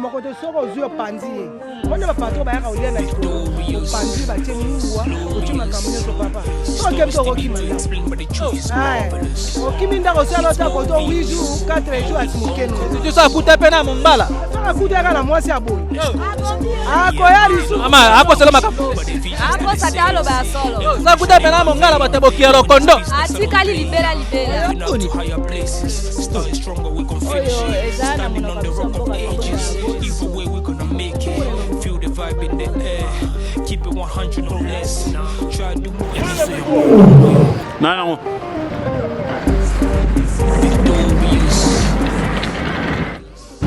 Moko te soki ozwi opanzi ye moni bapatro bayaka kolia na likolo opanzi batie mungwa otie makambo nyonso papa soki okemi te okokima ndako okimi ndako osala ota koto 8 jours 4 jours ati mokeno soki akuta mpe na mombala soki akuta kaka na mwasi ya boye akoya lisusu mama akosala makambo akosa te aloba ya solo soki akuta mpe na mongala bato bokiya lokondo atikali libela libela oyo eza na monoko ya biso mboka Na yango.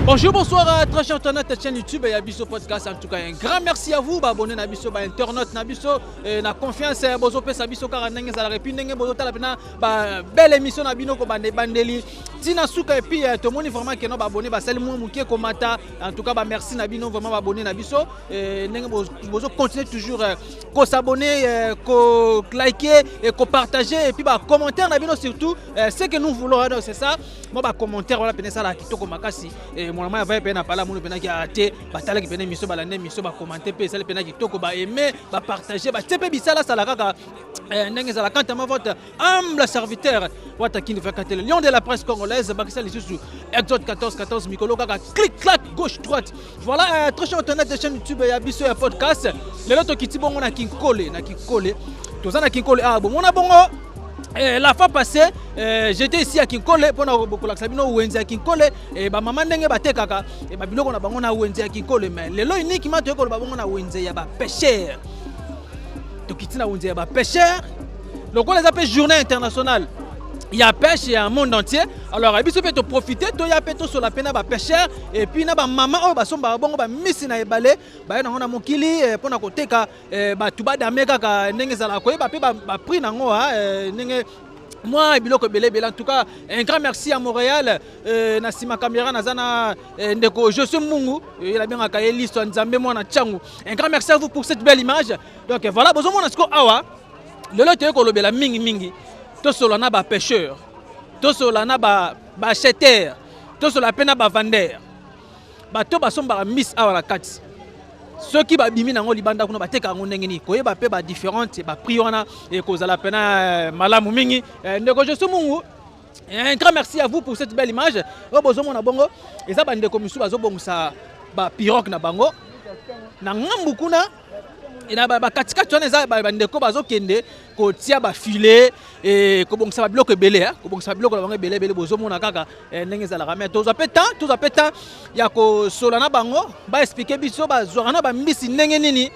Bonjour, bonsoir à très chers internautes chaîne YouTube et à Biso Podcast. En tout cas, un grand merci à vous, ba abonnés na biso, ba internautes na biso, et na confiance eh, bozo pesa biso kaka ndenge ezalaka et puis ndenge bozo tala pena ba belle émission na bino ko bande bandeli tina suka et puis eh, tomoni vraiment que no ba abonnés basali mwa moke komata. En tout cas, ba merci na bino vraiment ba abonnés na biso et ndenge bozo continuer toujours eh, ko s'abonner, eh, ko liker et ko partager et puis ba commentaire na bino surtout ce que nous voulons donc c'est ça. Moi ba commentaire wana pene sala kitoko makasi et mon mama va pene pala munu pene ki ate batalaki pene miso balande miso ba commenter pe sala pene kitoko ba aimer ba partager ba tepe bisala sala kaka ndenge ezala quant à ma votre humble serviteur wata kindi vakatele lion de la presse congolaise bakisa lisusu exode 14 14 mikolo kaka clic clac gauche droite voilà très cher internet de chaîne YouTube ya biso ya podcast lelo tokiti bongo na Kinkole na Kinkole toza na Kinkole ah bomona bongo la fois passée j'étais ici à Kinkole mpona kolakisa bino wenze ya Kinkole bamama ndenge batekaka babiloko na bango na wenze ya Kinkole mais lelo uniquement toyei koloba bongo na wenze ya bapêcheur tokiti na wenze ya bapêcheur lokola eza mpe journée internationale ya pêche ya monde entier alors biso mpe toprofite toya mpe tosola mpe na bapêcheur et puis na bamama oyo basombaka bongo bamisi na ebale baye nango na mokili mpona koteka bato badame kaka ndenge ezalaka koyeba mpe baprix nango ndenge mwa biloko ebele ebele. En tout cas, un grand merci à Montréal na nsima caméra naza na ndeko Josué Mungu ye nabengaka ye liso ya Nzambe mwana Tchangu. Un grand merci à vous pour cette belle image. Donc voilà, bozomona siko awa lelo toye kolobela mingimingi, tosola na bapêcheur, tosola na baacheteur, tosola mpe na bavendeur, bato basombaka mbisi awa na kati. Soki babimi nango libanda kuna, bateka yango ndenge nini, koyeba mpe badifférente baprix wana ekozala pena malamu mingi. Ndeko Josué Mungu, un grand merci à vous pour cette belle image. Oyo bozomona bongo eza bandeko misusu bazobongisa bapirogue na bango na ngambu kuna na bakatikati wana. Eza bandeko bazokende kotia bafilet, kobongisa babiloko ebele, kobongisa babiloko na bango ebele ebele. Bozomona kaka ndenge ezalaka, mais tozwa mpe temps, tozwa mpe temps ya kosola na bango, baexpliquer biso bazwaka na bambisi ndenge nini,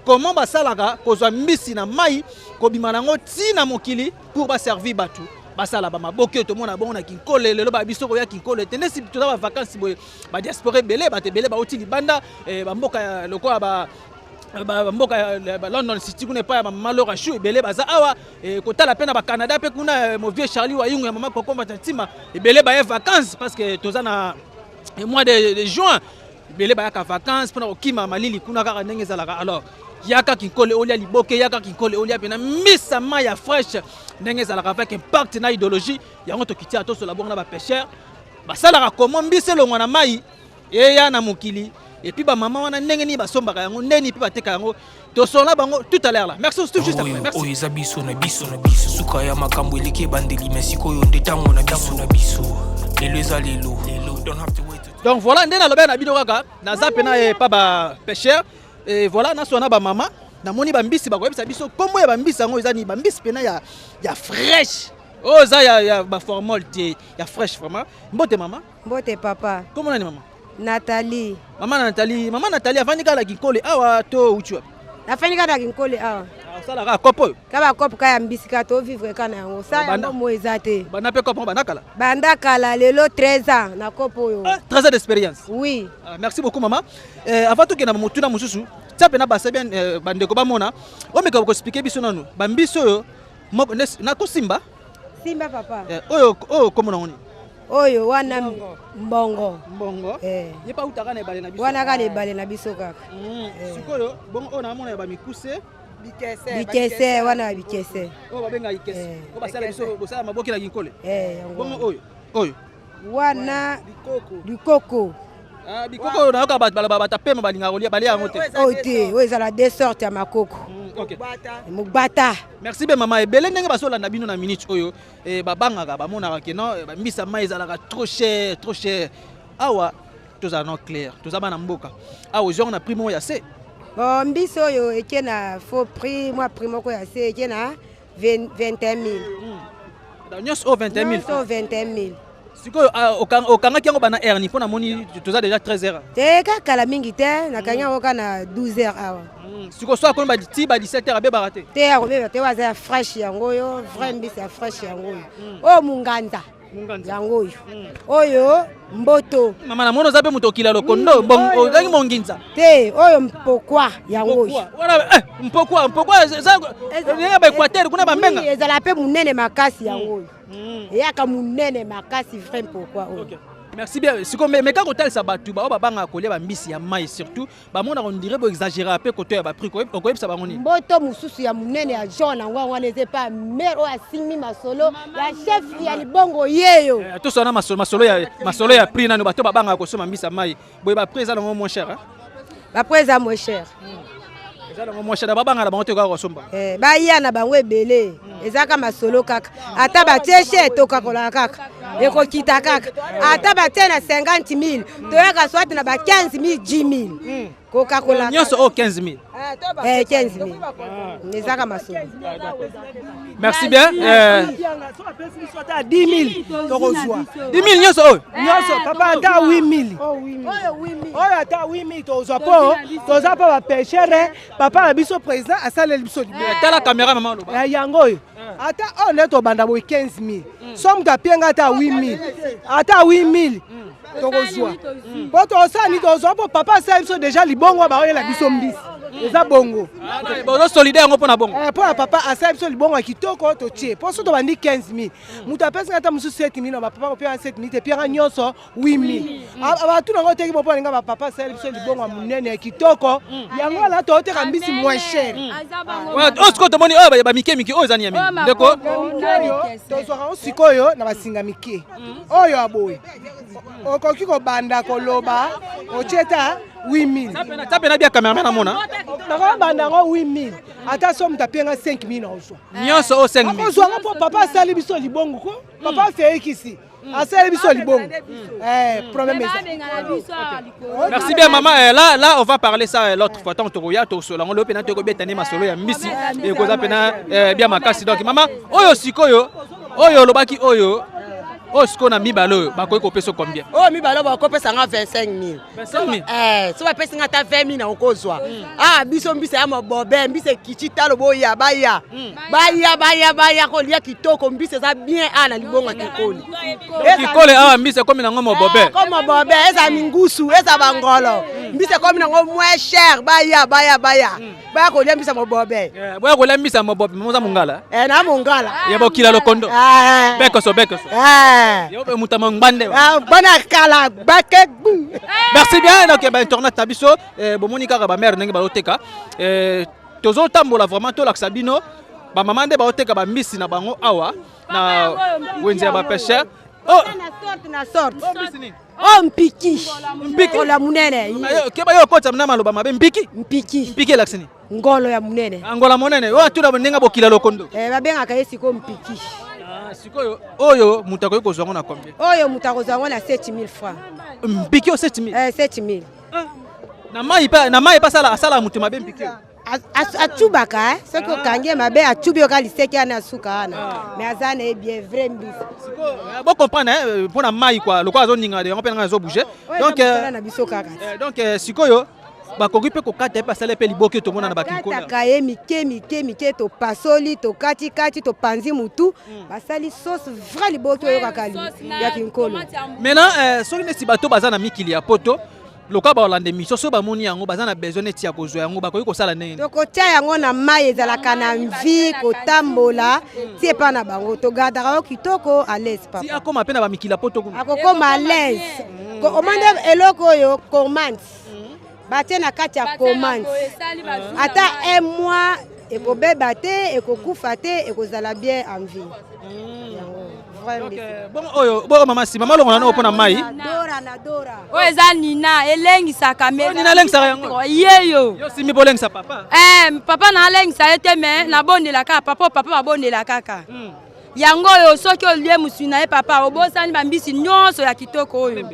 comment basalaka kozwa mbisi na mai, kobima nango ntina mokili pour baservir bato, basala bamaboki oyo tomona bongo na Kinkole. Lelo babiso koya Kinkole te ndesi toza bavacances boye, badiaspora ebele, bato ebele bauti libanda, bamboka lokola bamboka ya London City kuna epai ya mama Laura Chou, ebele baza awa kotala mpe na bacanada mpe kuna mon vieux Charlie Wayungu ya mama Kokomba Ntima, ebele baye vacances parce que toza na mois de juin. Ebele bayaka vacances mpona kokima malili kuna kaka ndenge ezalaka. Alors yaka Kinkole olia liboke, yaka Kinkole olia mpena misa mai ya fraîche ndenge ezalaka avec impact na idéologie yango. Tokitia tosola bongo na bapêcheur, basalaka komo mbisi elongwa na mai eya na mokili, et puis bamama wana ndenge nini basombaka yango, ndenge nini mpe bateka yango. Tosola bango tout à l'heure là. Merci tout juste après. Merci. Oyo eza biso na biso na biso, suka ya makambo eleki ebandeli, me sikoyo nde ntango na biso na biso. Lelo eza lelo. Don't have to wait. Donc voilà, nde nalobaki na bino kaka naza mpena epa bapêcheur et voilà, nasola na bamama. Namoni bambisi, bakoyebisa biso nkombo ya bambisi yango eza nini, bambisi mpena ya fraîche oyo eza ya baformol te, ya fraîche vraiment. Mbote mama. Mbote papa. Kombo nani mama? Nathalie. Mama Nathalie, mama Nathalie avandi kaka na Kinkole awa to uti wapi? Nafandi kaka na Kinkole awa. Osalaka kopo oyo? Ka bakope ka ya mbisi kaka, tovivre ka na yango. Sa yango mo eza te. Banda mpe kopo banda kala? Banda kala, lelo 13 ans na kope oyo. Ah, 13 ans d'expérience. Oui. Ah, merci beaucoup mama. Avant tokenda motuna mosusu, tia mpena basa bien bandeko bamona. Omeka koexpliquer biso nanu bambisi oyo moko nakosimba. Simba papa. Oyo kombo nango nini? Oyo wana mbongo. Mbongo. Eh. Ye pa utaka na ebale na biso? Wana kaka na ebale na biso kaka. Sikoyo bongo oyo naamona ya bamikuse? Bikese wana ya bikese. Oyo babengaka ikese? Eh. Oyo basala biso, bosala maboki na Kinkole? Eh, yango. Bongo oyo Wana likoko. Ah, bikoko oyo nayoka bato balobaka bato apema balingaka kolia balia yango te. Oyo te, oyo ezala deux sortes ya makoko. Ok. Mogbata. Merci bien mama. Ebele ndenge bazolanda bino na minute oyo, babangaka, bamonaka ke non, bambisa mai ezalaka trop cher, trop cher. Awa tozala no clair, toza bana mboka. Awa ozwi yango na prix moko ya se. Bon, mbisi oyo eke na faux prix, mwa prix moko ya se, eke na 21 000. Donc, nyonso oyo 21 000. Nyonso oyo 21 000. Sikoyo, okangaki yango bana heure ni? Mpo namoni toza déjà 13 heures. Te, kaka kala mingi te, nakangi yango kaka na 12 heures awa. Sikoyo so akomi ti ba 17 heures, abebaka te? Te, akobeba te, oyo aza ya fraîche yango oyo, vrai mbisi ya fraîche yango oyo. Oyo munganza. Yango oyo. Oyo mboto. Mama, namoni oza mpe moto okila lokondo, ozangi monginza. Te, oyo mpokwa yango oyo. Wana mpokwa, mpokwa eza ya ba Équateur kuna, bambenga. Oui, ezala mpe monene makasi yango oyo. Eyaka monene makasi, vrai mpokwa oyo. Ok. Merci bien. Sikoyo meka kotalisa bato bao babangaka kolia bambisi ya mai, surtout bamonaka on dirait boexagérer mpe koto ya baprix. Okoyebisa bango nini? Mboto mosusu ya monene ya jaune yango, yango wana eza epa mare oyo asimbi masolo ya chef ya libongo yeyo. Tosala masolo, masolo ya prix nano. Bato babangaka kosomba mbisi ya mai boye, baprix eza nango moins cher, hein? Baprix eza moins cher. Eza nango moins cher, babangaka bango te kaka kosomba. Baya na bango ebele, ezaka masolo kaka. Ata batie cher, tokakolaka kaka, ekokita kaka. Ata batie na 50 000, toyaka soit na ba 15 000, 10 000, kokakolaka. Nyonso oyo 15 000? 15 000, ezaka masolo. Merci bien. Apesi biso ata 10 000, tokozwa. 10 000 nyonso oyo? Nyonso papa, ata 8 000 oyo, ata 8 000 tozwa, mpo toza mpo bapêcheurs. Papa na biso président asaleli biso libela. Tala caméra, mama, oloba. Yango oyo, ata oyo nde tobanda boye 15 000, so moto apienga ata 8 000, ata 8 000 tokozwa, mpo tosala nini? Tozwa mpo papa asali biso déjà libongo, baoyela biso mbisi, eza bongo. Bozo solidaire yango mpo na bongo. Mpo na papa asali biso libongo ya kitoko, totie. Mpo so tobandi 15 000, moto apesinga ata mosusu 7 000, na bapapa kopianga 7 000 te, pianga nyonso 8 000. Batuna yango oteki bo mpo alinga bapapa asali biso libongo ya monene ya kitoko, yango wana tooteka mbisi moins cher. Oyo sikoyo tomoni oyo bamike mike oyo eza nini ya mingi, ndeko? Oyo tozwaka yango sikoyo na basinga mike oyo ya boye, okoki kobanda koloba otie ta 8000. Ta pena bia cameraman amona. Nakobanda yango 8000, ata so moto apienga 5000 na ozwa. Nyonso oyo 5000? Akozwanga mpo papa asali biso libongo ko, papa afeyekisi asali biso libongo, problème eza. Merci bien maman. Là là on va parler ça l'autre fois tant tokoya tosola ngo pena tokobeta ne masolo ya mbisi ekoza pena bien makasi. Donc mama, oyo sikoyo oyo olobaki, oyo sikoyo na mibale oyo bakoki kopesa combien? Oyo mibale bakopesa nga 25 000. 25 000? So bapesi nga ata 20 000 na okozwa. Ah, biso mbisi ya mabobe, mbisi ekiti talo. Boya, baya, baya, baya, baya kolia kitoko. Mbisi eza bien a na libongo ya Kikoli. Kikole awa mbisi ekomi nango mobobe. Ko mobobe, eza mingusu, eza bangolo. Mbisi ekomi nango moins cher. Baya, baya, baya, baya kolia mbisi ya mobobe. Boya kolia mbisi ya mobobe. Moza mongala? Na mongala. Ya bokila lokondo, bekoso bekoso, yo mpe moto ya mongbande. Bana kala bake. Merci bien. Donc bainternet na biso, bomoni kaka bamare ndenge bazoteka. Tozotambola vraiment, tolakisa bino bamama nde baoteka bambisi na bango awa na wenze ya bapêcheurs. Oh. Na sorte na sorte. Oyo mpiki. Mpiki. Ngolo ya monene. Keba yo okota na maloba mabe. Mpiki? Mpiki. Mpiki elakisi nini? Ngolo ya monene. Ngola monene oyo atuna ndenge bokila lokondo. Babengaka ye sikoyo mpiki. Sikoyo oyo moto akoki kozwa yango na combien? Oyo moto akozwa yango na 7000 francs. Mpiki oyo 7000? 7000. Na mai mpe asala moto mabe mpiki oyo? Atubaka soki okangi ye mabe, atubi yoka liseke wana asuka wana, mais aza na ye bien, vrai mbisi. Bocomprendre mpona mai kua lokola azoninga yango mpe nanga azobouge. Donc na biso kaka. Donc sikoyo bakoki mpe kokata ye mpe asala mpe liboki tomona na bakinkolo. Bakataka ye mike mike mike, topasoli, tokatikati, topanzi mutu, basali sauce, vrai liboki oyokaka ya kinkolo. Maintenant, soki neti bato baza na mikili ya poto, lokola baolanda émission, soki bamoni yango, baza na besoin neti ya kozwa yango, bakoki kosala ndenge nini? Tokotia yango na mai, ezalaka na mvi kotambola ti epa na bango, togardaka yango kitoko, à l'aise papa. Ti akóma mpe na bamikili ya poto kuna? Akokóma à l'aise. Omoni eloko oyo commande, batie na kati ya commande, ata un mois ekobeba te, ekokufa te, ekozala bien en vie. Yango. Vrai mbisi. Bongo oyo, bongo mama si mama longola nao mpona mai. Dora na dora. Oyo eza Nina, elengisaka me. Oyo Nina alengisaka yango? Yeyo. Yo simbi mpo olengisa papa. Eh, papa na alengisa ye te, me nabondela kaka papa, oyo papa babondela kaka. Yango oyo soki olie mosuni na ye papa, obosani bambisi nyonso ya kitoko oyo.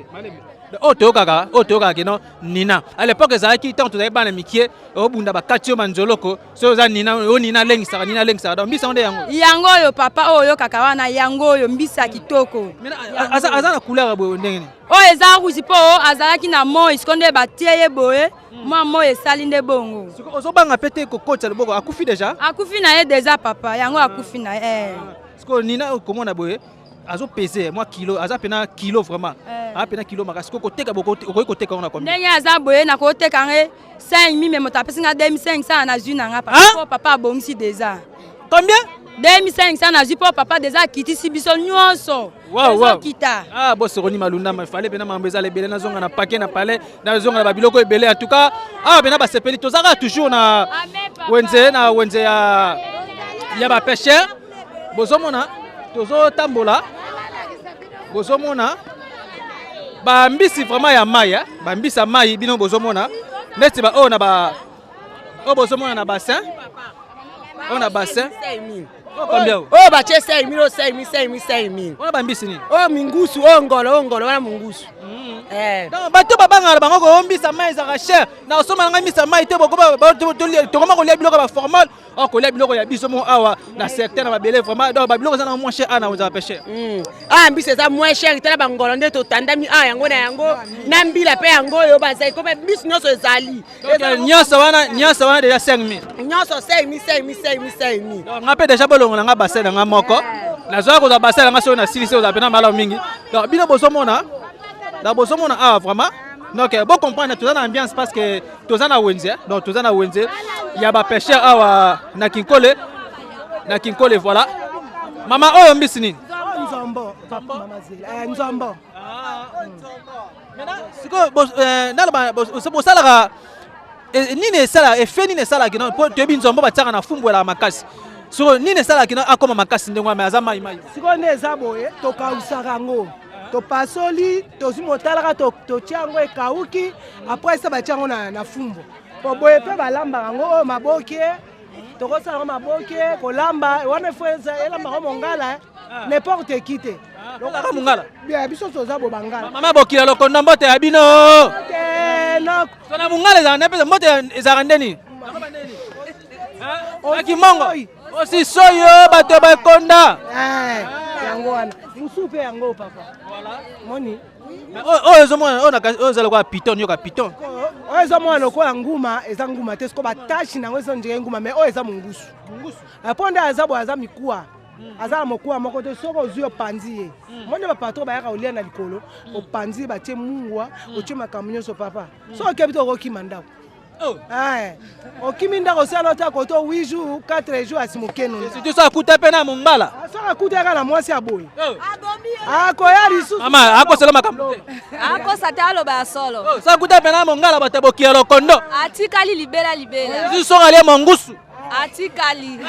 Oyo toyokaka keno Nina, à l'époque ezalaki ntango tozali bana mike, obunda bakati yo manzoloko soki oza Nina. Oyo Nina alengisaka, Nina alengisaka. Donc mbisi yango nde yango? Yango oyo papa, oyo oyokaka wana, yango oyo mbisi ya kitoko. Maintenant, aza na couleur ya boye ndenge nini? Oyo eza rouge mpo azalaki na moi, siko nde batie ye boye, mwa moi esali nde bongo. Sikoyo ozobanga mpe te kokotisa loboko? Akufi déjà? Akufi na ye déjà papa, yango akufi na ye, eh. Sikoyo Nina okomona boye azopese mwa kilo, aza pena kilo vraiment. Aza pena kilo makasi. Sikoyo koteka, okoki koteka yango na combien? Ndenge aza boye, nakoteka nge 5000, me moto apesi nga 2500, nazwi na nga papa. Hein? Mpo papa abongisi déjà. Combien? 2500 nazwi, mpo papa déjà akitisi biso nyonso. Wow. Ezokita. Ah, bosoroni malunda mafale pena mambo ezala ebele. Nazonga na pake na palais, nazonga na babiloko ebele. En tout cas awa pena basepeli. Tozaka toujours na Amen, papa. wenze, na wenze ya bapêcheur. Bozomona tozotambola, bozomona bambisi vraiment ya mai, eh? Bambisi ya mai bino bozomona neti ba oyo na ba oyo bozomona na bassin, oyo na bassin. Oyo combien? Oyo? Oyo batie 5000, oyo 5000, 5000, 5000. Wana bambisi nini? Oyo mingusu, oyo ngolo, oyo ngolo wana mungusu. Eh. Donc bato babangaka na bango koyombisa mai ezalaka cher, na kosomba na ngai mbisa mai te. Tokoma kolia biloko ya baformol or kolia biloko ya biso mo awa na secteur na mabele vraiment. Donc babiloko eza na moins cher awa na ozala pêcheur. Ah, mbisi eza moins cher. Tala bangolo nde totandami awa, yango na yango na mbila mpe yango oyo bazali kome, mbisi nyonso ezali. Donc nyonso wana, nyonso wana déjà 5000? Nyonso 5000, 5000, 5000, 5000. Donc nga mpe déjà bolongo na nga bassin na nga moko, nazwaka kozwa bassin na nga soki nasilisi, ozala mpena malamu mingi. Donc bino bozomona na bozomona awa vraiment. Donc bocomprendre, toza na ambiance parce que toza na wenze. Donc toza na wenze ya bapêcheur awa na Kinkole, na Kinkole. Voilà mama, oyo mbisi nini? Nzombo papa, mama zela. Eh, nzombo. Maintenant sikoyo naloba, bosalaka nini? Esala efe nini? Esalaka no po toyebi nzombo batiaka na fumbu, elaka makasi. Sikoyo nini esalaka no akóma makasi ndenge wana, me aza mai mai? Sikoyo nde eza boye, tokausaka yango, topasoli, tozwi motalaka, totia yango ekauki, après ça batia yango na fumbu. Po boye mpe balambaka yango oyo maboke, tokosala yango maboke kolamba wana ifo elambaka mongala, n'importe qui te. Ozalaka mongala? Bien, biso toza bo bangala. Mama bokila lokondo, mbote ya bino. Te na So na mongala ezalaka nde mpenza mbote ezalaka nde nini? Akimongo osi soyo bato bakonda. Eh, yango wana mosusu mpe yango papa moni. Oyo ezomona oyo eza lokola python, yoka python. Oyo ezomona lokola nguma, eza nguma te. Siko batache nango eza ndenge nguma, mais oyo eza mongusu mpo nde aza boye, aza mikuwa, aza na mokuwa moko te. Soki ozwi, opanzi ye, moni bapatron bayaka kolia na likolo, opanzi ye, batie mungwa, otie makambo nyonso papa. Soki okebi te, okokima ndako. Okimi ndako, osala ota koto 8 jours, 4 jours, asi mokeno. Surtout so akuta mpe na mongala. Soki akutaka na mwasi ya boye, akoya lisusu. Mama akosala makambo te. Akosa te, aloba ya solo. So akuta mpe na mongala, bato bokia lokondo. Atikali libela libela. Surtout soki alie mongusu. Atikali.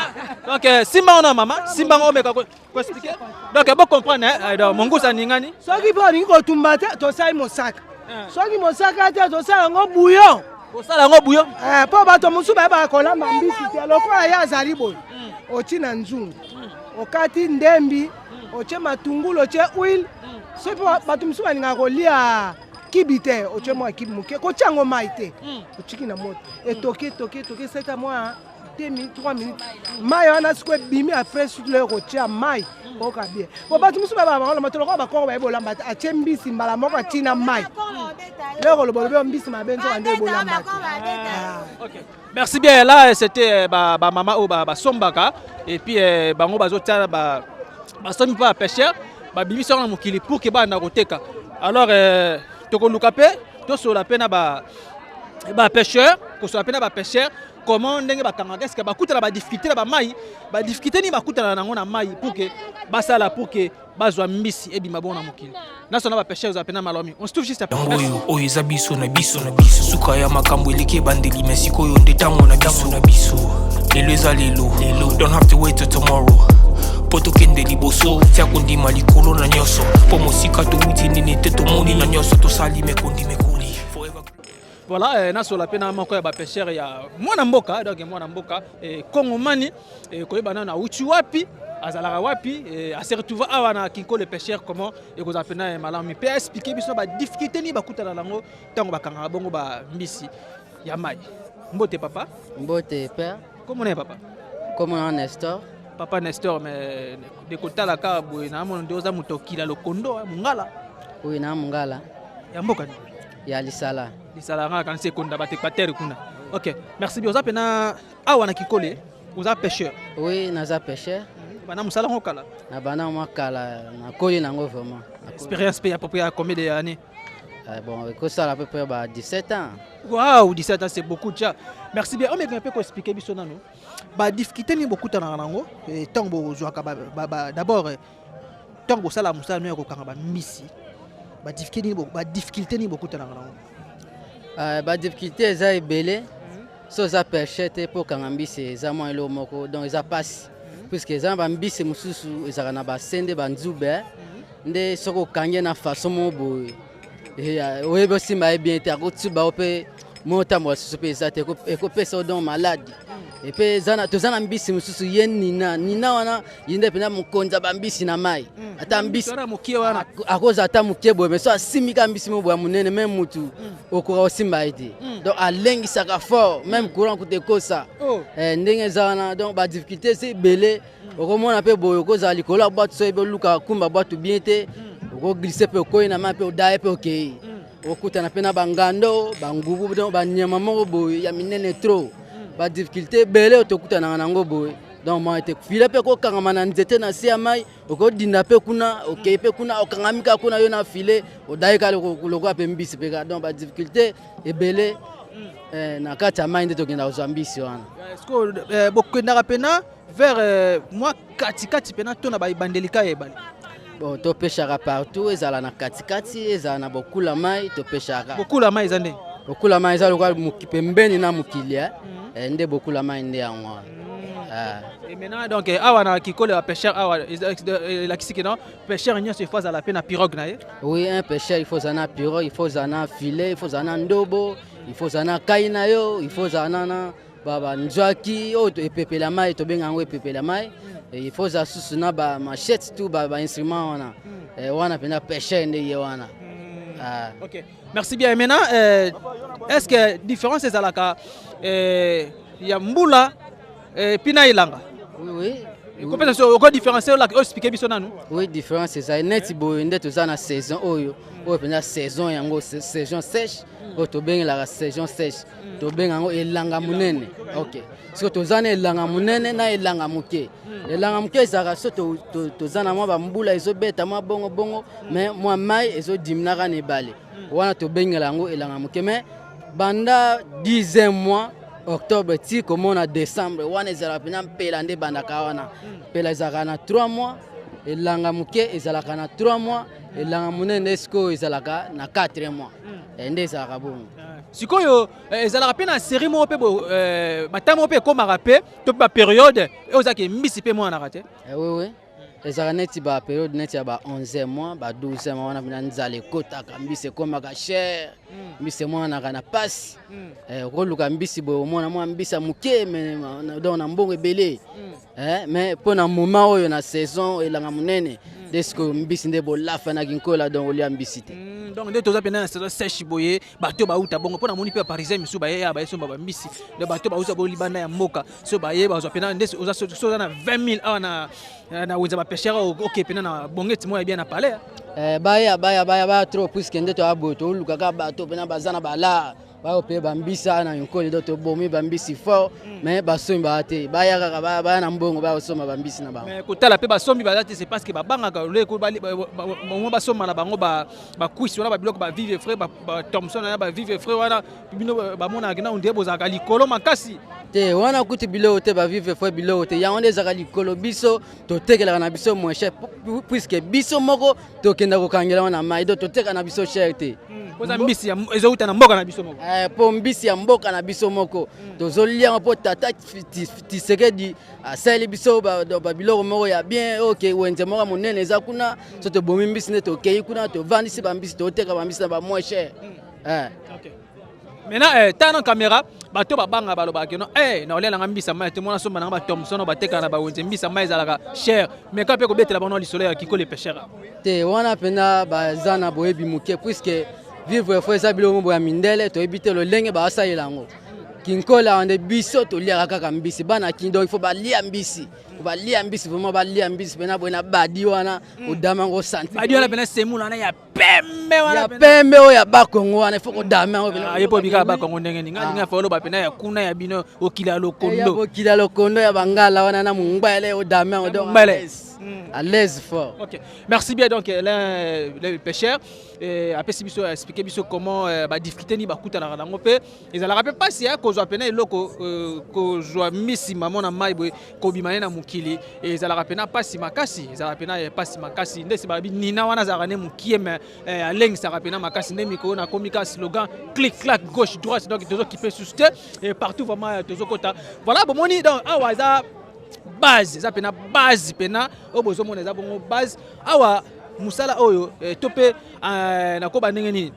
Donc simba wana mama, simba ngo, omeka koexpliquer. Donc bocomprendre, donc mongusu aningani. Soki mpe olingi kotumba te, tosali mosaka. Soki mosaka te, tosala yango bouillon. Kosala yango bouillon. Mpo bato mosusu bayebaka kolamba mbisi te. Lokola ye azali boye, otie na nzungu, okati ndembi, otie matungulu, otie huile. Soki mpo bato mosusu balingaka kolia kibi te, otie mwa kibi moke, kotia yango mai te, otiki na moto, etoki, etoki, etoki, eseta mwa 2 minutes, 3 minutes, mai wana sikoyo ebimi. Après suki loyo kotia mai oyoka bien. Po bato mosusu bayebaka bango lamba te, lokola bakongo bayebi olamba te, atie mbisi mbala moko, atina mai, lelo koloba olobi mbisi mabe, nzoka nde ebolamba te. Merci bien. Là, c'était ba, ba mama oyo basombaka et puis bango bazotia ba basombi mpo ya pêcheur, babimisi yango na mokili pour ke banda koteka. Alors tokoluka mpe tosolola mpe na ba bapêcheur, kosolola mpe na bapêcheur comment ndenge bakangaka, est ce que bakutana badifficulté na bamai, badifficulté nini bakutana nango na mai pour ke basala, pour ke bazwa mbisi ebima bongo na mokili. Nyonso na bapêcheur ozala mpena malamu. On se trouve juste après. Yango oyo, oyo eza biso na biso na biso. Suka ya makambo eleki ebandeli, me sikoyo nde ntango na biso na biso. Lelo eza lelo, lelo. Don't have to wait till tomorrow. Mpo tokende liboso tia kondima likolo na nyonso mpo mosika towuti nini te tomoni na nyonso tosali mekondi mekoli. Forever. Voilà, nasola mpe na moko ya bapêcheur ya mwana mboka, donc mwana mboka kongomani, koyeba nano awuti wapi, azalaka wapi, ase retrouve awa na Kinkole pêcheur, comment ekozala mpena malamu mpe aexpliquer biso badifficulté nini bakutana nango ntango bakangaka bongo bambisi ya mai. Mbote, papa. Mbote, père. Komona ye, papa? Kombo na Nestor. Papa Nestor, mais de kotala kaka boye, naamona nde oza moto okila lokondo, mongala. Oui, na mongala. Ya mboka nini? Ya Lisala. Lisala nga kanisi ekonda bato Équateur kuna. Ok, merci bien. Oza mpena awa na Kinkole, oza pêcheur? Oui, naza pêcheur. Bana mosala ngo kala? Na bana mwa kala, nakoli nango vraiment. Expérience mpe ya peu près ya combien de années? Bon, ekosala à peu près ba 17 ans. Waouh, 17 ans, c'est beaucoup déjà. Merci bien. Omeka mpe koexpliquer biso nano badifficulté nini bokutanaka nango ntango bozwaka d'abord ntango bosala mosala no ya kokanga bambisi, badifficulté nini bokutanaka nango? Badifficulté eza ebele. So oza pêcheur te, mpo okanga mbisi eza mwa eloko moko, donc eza mpasi, puisque eza na bambisi mosusu ezalaka na basende, banzube nde soki okangi ye na façon moko boye, oyebi osimba ye bien te, akotuba yo mpe mo otambola susu mpe eza te, ekopesa yo donc maladi. Epe toza na mbisi mosusu ye nina nina wana, ye nde mpenza mokonzi ya bambisi na mai. Ata mbisi wana mokie wana? Akozala ata moke boye, mais so asimbi kaka mbisi moko boye ya monene, même mutu okoka kosimba ye te. Donc alengisaka fort, même courant kuta ekosa. Ndenge eza wana, donc badifficulté eza ebele. Okomona mpe boye, okozala likolo ya bwatu, so oyebi oluka kumba bwatu bien te, okoglisser mpe okoyi na mai mpe odaye mpe okei, okutana mpe na bangando, bangubu, donc banyama moko boye ya minene trop. Badifficulté ebele oyo tokutanaka nango boye. Donc moi te filet mpe kokangama na nzete na se ya mai, okodinda mpe kuna, okei mpe kuna, okangami kaka kuna yo na filet, odaye kaka lokola mpe mbisi mpe kaka. Donc badifficulté ebele na kati ya mai nde tokenda kozwa mbisi wana. Est-ce que bokendaka mpena vers mwa katikati mpena to na baebandeli ka ya ebale? Bon, topeshaka partout, ezala na katikati, ezala na bokula mai, topeshaka. Bokula mai eza ndenge? Bokula mai eza lokola pembeni na mokili, nde bokula mai nde yango wana. Et maintenant, donc awa na Kinkole ya pêcheur awa, elakisi ke non, pêcheur nyonso il faut azala mpe na pirogue na ye? Oui, un pêcheur, il faut ozala na pirogue, il faut ozala na filet, il faut ozala na ndobo, il faut ozala na kai na yo, il faut ozala na banzwaki oyo epepela mai, tobenga yango epepela mai. Il faut ozala susu na bamachette, tout bainstrument wana. Wana mpenza pêcheur nde ye wana. Ok, merci bien. Et maintenant, est ce que différence ezalaka ya mbula mpi na elanga? Oui. Ekopesa so oko différence oyo oexpliquer biso nanu. Oui, différence ezali neti boye nde toza na saison oyo, oyo mpenza saison yango saison sèche, oyo tobengelaka saison sèche, tobenga yango elanga monene. Ok, soki toza na elanga monene na elanga moke, elanga moke ezalaka so toza na mwa bambula ezobeta mwa bongo bongo, mais mwa mai ezodiminaka na ebale wana, tobengela yango elanga moke. Mais banda 10 mois, octobre ti komona décembre wana, ezalaka mpenza mpela nde ebandaka wana. Mpela ezalaka na 3 mois, elanga moke ezalaka na 3 mois, elanga monene nde sikoyo ezalaka na 4 mois. Nde ezalaka bongo. Sikoyo ezalaka mpe na série moko mpe, batemps moko mpe ekomaka mpe to mpe bapériode oyo ezalaka mbisi mpe mwanaka te? Oui, ezalaka neti bapériode neti ya ba 11 mois, ba 12 mois wana mpena nzala ekotaka, mbisi ekomaka cher, mbisi emonanaka na pasi. Okoluka mbisi boye, omona mwa mbisi ya moke, donc na mbongo ebele. Mais mpo na moment oyo na saison elanga monene nde sikoyo mbisi nde bolafa na Kinkola, donc olia mbisi te. Donc nde toza mpena na saison sèche boye, bato bauta bongo, mpo namoni mpe baparisien misusu baye ya bayesomba bambisi. Donc bato bauta bo libanda ya mboka, so baye bazwa mpena nde so oza na 20 000 awa na wenza bapêcheur, oke mpena na bongeti moko ya bien na palais. Baya, baya, baya, baya trop, puisque nde toya boye, toluka kaka bato mpena baza na bala bayo mpe bambisa na Nkoli. Donc tobomi bambisi fort, mais basombi baya te. Baya kaka, baya na mbongo, baya kosomba bambisi na bango. Kotala mpe basombi baza te, c'est parce que babangaka mo basomba na bango bakwisi wana, babiloko bavive frais, bathomson wana, bavive frais wana, bino bamonaka na ondire bozalaka likolo makasi. Te, wana kutu biloko te, bavive frais biloko te, yango nde ezalaka likolo. Biso totekelaka na biso moins cher, puisque biso moko tokenda kokangela wana mai, donc toteka na biso cher te. Koza mbisi ezouta na mboka na biso moko. Mpo mbisi ya mboka na biso moko tozolia yango, mpo tata Tshisekedi asali biso babiloko moko ya bien. Oke wenze moko ya monene eza kuna, so tobomi mbisi nde tokei kuna, tovandisi bambisi, toteka bambisi na bamoins cher. Maintenant, tala na caméra. Bato babanga, balobaka keno na olialanga mbisa mai te, mwana somba nanga bathomson bateka na bawenze, mbisa mai ezalaka cher. Mais ka mpe kobetela bango lisolo ya Kinkole pêcheur. Te, wana mpenza baza na boyebi moke, puisque vivre fo eza biloko moko ya mindele, toyebi te lolenge basalela yango. Kinkole awa nde biso toliaka kaka mbisi. Bana Kin, donc il faut balia mbisi, faut balia mbisi, vraiment balia mbisi mpena boye na badi wana, odama yango, santi. Badi wana pena, semula wana ya pembe wana. Ya pembe oyo ya Bakongo wana, il faut kodama yango pena. Ah, ye mpo obikaka Bakongo ndenge nini? Nga linga fa oloba pena ya kuna ya bino, okila Ya lokondo. Bokila lokondo ya bangala wana na mongbele, odame yango, donc Mongbele. à l'aise. À l'aise fort. Ok, merci bien. Donc l'un le pêcheur apesi biso, expliquer biso comment badifficulté nini bakutanaka nango, mpe ezalaka mpe mpasi ya kozwa pena eloko, kozwa mbisi mamo na mai boye, kobima ye na mokili ezalaka pena mpasi makasi, ezalaka pena mpasi makasi. Nde si balobi nina wana azalaka nde mokie, mais alengisaka pena makasi. Nde mikolo nakomi ka slogan clic clac, gauche droite, donc tozokipe susu te et partout vraiment tozokota. Voilà, bomoni, donc awa eza base, eza pena base pena oyo bozomona, eza bongo base awa. Mosala oyo to mpe nakoba ndenge nini?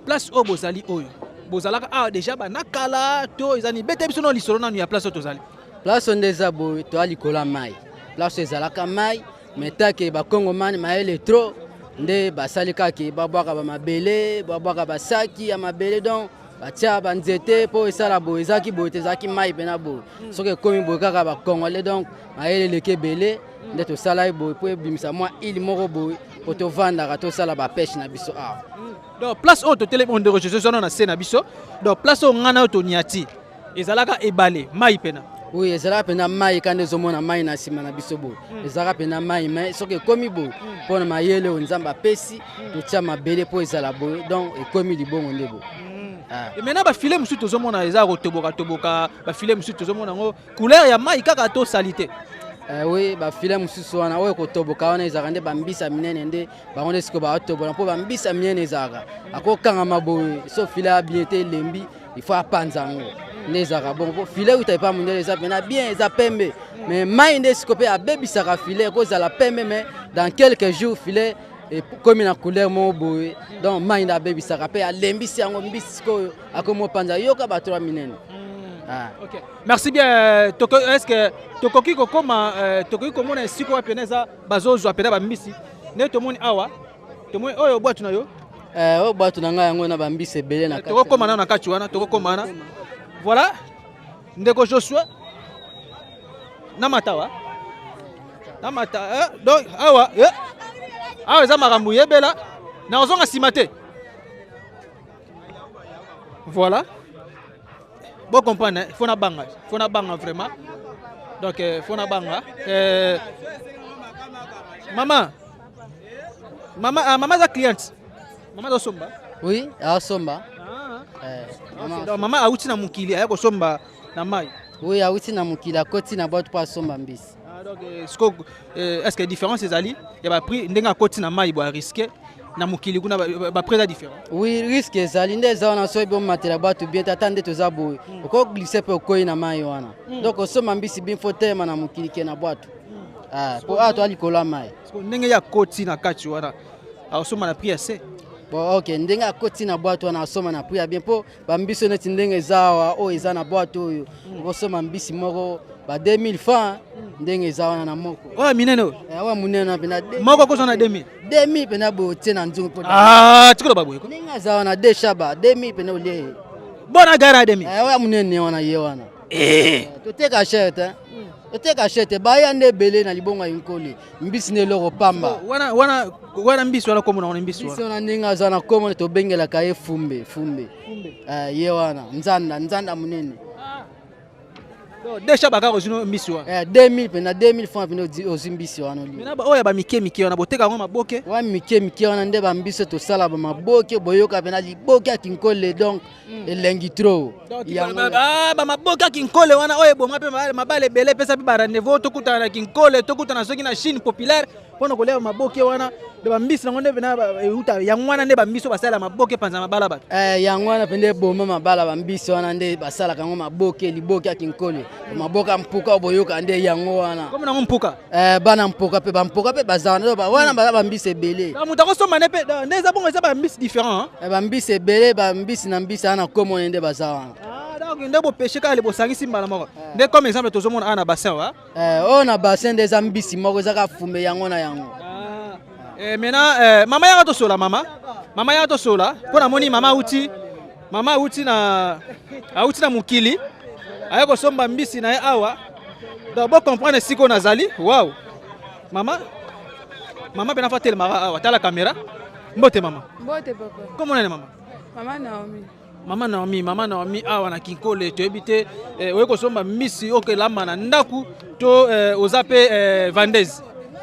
Place oyo bozali oyo, bozalaka awa déjà bana kala to eza nini? Bete biso no lisolo nanu ya place oyo tozali. Place oyo nde eza boye, toya likolo ya mai. Place oyo ezalaka mai, mais take bakongomani mayele trop nde basali kaka babwaka bamabele, babwaka basaki ya mabele, donc batia banzete mpo esala boye. Ezalaki boye te, ezalaki mai mpena boye. Soki ekomi boye kaka bacongolais, donc mayele eleki ebele, nde tosala ye boye mpo ebimisa mwa ile moko boye mpo tovandaka, tosala bapêche na biso awa. Donc place oyo totelemi oyo, ndeko Jesus wana na se na biso, donc place oyo ngai na oyo toniati ezalaka ebale mai mpena? Oui, ezalaka mpenza mai. Kanda ezomona mai na nsima na biso boye, ezalaka mpenza mai. Mais soki ekomi boye, mpona mayele oyo Nzambe apesi, totia mabele mpo ezala boye, donc ekomi libongo nde boye. Ah. Et maintenant bafilets mosusu tozomona eza kotoboka toboka, bafilets mosusu tozomona yango couleur ya mai kaka tosali te. Oui, bafilets mosusu wana oyo kotoboka wana ezalaka nde bambisa minene, nde bango nde sikoyo baotobola, mpo bambisa minene ezalaka akokangama boye. So filet ya bien te, elembi, il faut apanza yango. Nde ezalaka bongo, mpo filet uta epa mondele eza mpena bien, eza pembe. Mais mai nde sikoyo mpe abebisaka filet. Ekozala pembe, mais dans quelques jours filet ekomi na couleur moko boye. Donc mai nde abebisaka mpe alembisi yango. Mbisi sikoyo akomi opanza, yoka bato ya minene. Ah. Ok, merci bien. Est ce que tokoki kokoma, tokoki komona esika wapi pene eza bazozwa pena bambisi? Nde tomoni awa, tomoni oyo bwatu na yo. Oyo bwatu na ngai yango na bambisi ebele na kati. Tokokoma nano na kati wana, tokokoma wana. Voilà, ndeko Josue, namata wa namata donc awa awa eza makambo yebela na ozonga nsima te. Voilà, bo comprendre, il faut na banga, faut na banga vraiment. Donc faut na banga. Mama, mama, ah, mama aza cliente, mama azosomba. Oui, asomba. Mama. Donc mama awuti na mokili, aya kosomba na mai. Oui, awuti na mokili, akoti na bwatu mpo asomba mbisi. Ah, donc siko est ce que différence ezali ya baprix ndenge akoti na mai boya risque na mokili kuna, baprix eza différent? Oui, risque ezali. Nde eza wana, soki bomatela bwatu bien te, ata nde toza boye, okoglisse mpe okoyi na mai wana. Donc osomba mbisi bien, faut telema na mokili ke na bwatu. Ah, po awa toa likolo ya mai. Siko ndenge ye akoti na kati wana, akosomba na prix ya se? Bon, ok, ndenge akoti na bwatu wana, asomba na prix ya bien, mpo bambisi neti ndenge eza awa, oyo eza na bwatu oyo, okosomba mbisi moko ba 2000 francs ndenge eza wana na moko. Oyo minene oyo? Oyo monene mpena. Moko kozwa na 2000? 2000 mpena boye, otie na nzungu mpo Ah, tikolo baboye ko. Ndenge aza wana, de shaba 2000 mpena olie. Bona gara 2000? Oyo monene wana, ye wana. Toteka cher te, toteka cher te. Baya nde ebele na libongo ya Nkole, mbisi nde eloko pamba. Wana wana wana mbisi wana komona wana mbisi mbisi wana ndenge aza na komona, tobengelaka ye fumbe fumbe. Ye wana nzanda, nzanda monene. Deja bakaka ozwi mbisi wana? 2000 mpena, 2000 francs mpena ozwi mbisi wana oli. Maintenant oyo ya bamike mike wana, boteka yango maboke? Wa mike mike wana nde bambisi tosala bamaboke, boyoka mpena liboke ya Kinkole, donc elengi trop. Bamaboke ya Kinkole wana oyo ebonga mpe mabala ebele, epesa mpe barendez-vous, tokutana na Kinkole, tokutana soki na Chine populaire. mpo na kolia maboke wana de bambisi nango nde pena euta yango wana nde bambisi oyo basalela maboke epanza mabala bato. Eh, yango wana mpenza eboma mabala, bambisi wana nde basalaka yango maboke, liboke ya kinkole, maboke ya mpuka oyo boyoka nde yango wana. Komi nango mpuka. Eh, bana mpoka mpe bampoka mpe baza wana, wana baza bambisi ebele. Moto akosomba nde mpe nde eza bongo, eza bambisi différent. Eh, bambisi ebele, bambisi na mbisi wana komona nde baza wana. Ah, donc nde bopeshe kaka bosangisi mbala moko nde comme exemple tozomona awa na bassin wa. Oyo na bassin nde eza mbisi moko, eza kaka fumbe yango na yango. Eh, maintenant eh, mama yaka tosola, mama, mama yaka tosola mpo namoni mama auti, mama auti na mokili, aye kosomba mbisi na ye awa. Donc bocomprendre esika oyo nazali. Wow, mama, mama mpena fa telemaka awa, tala caméra. Mbote mama. Mbote papa. Komona nani mama? Mama Naomi. Mama Naomi, mama Naomi, awa na Kinkole toyebi te eh, oye kosomba mbisi okelamba na ndako to eh, oza mpe eh, vendeuse?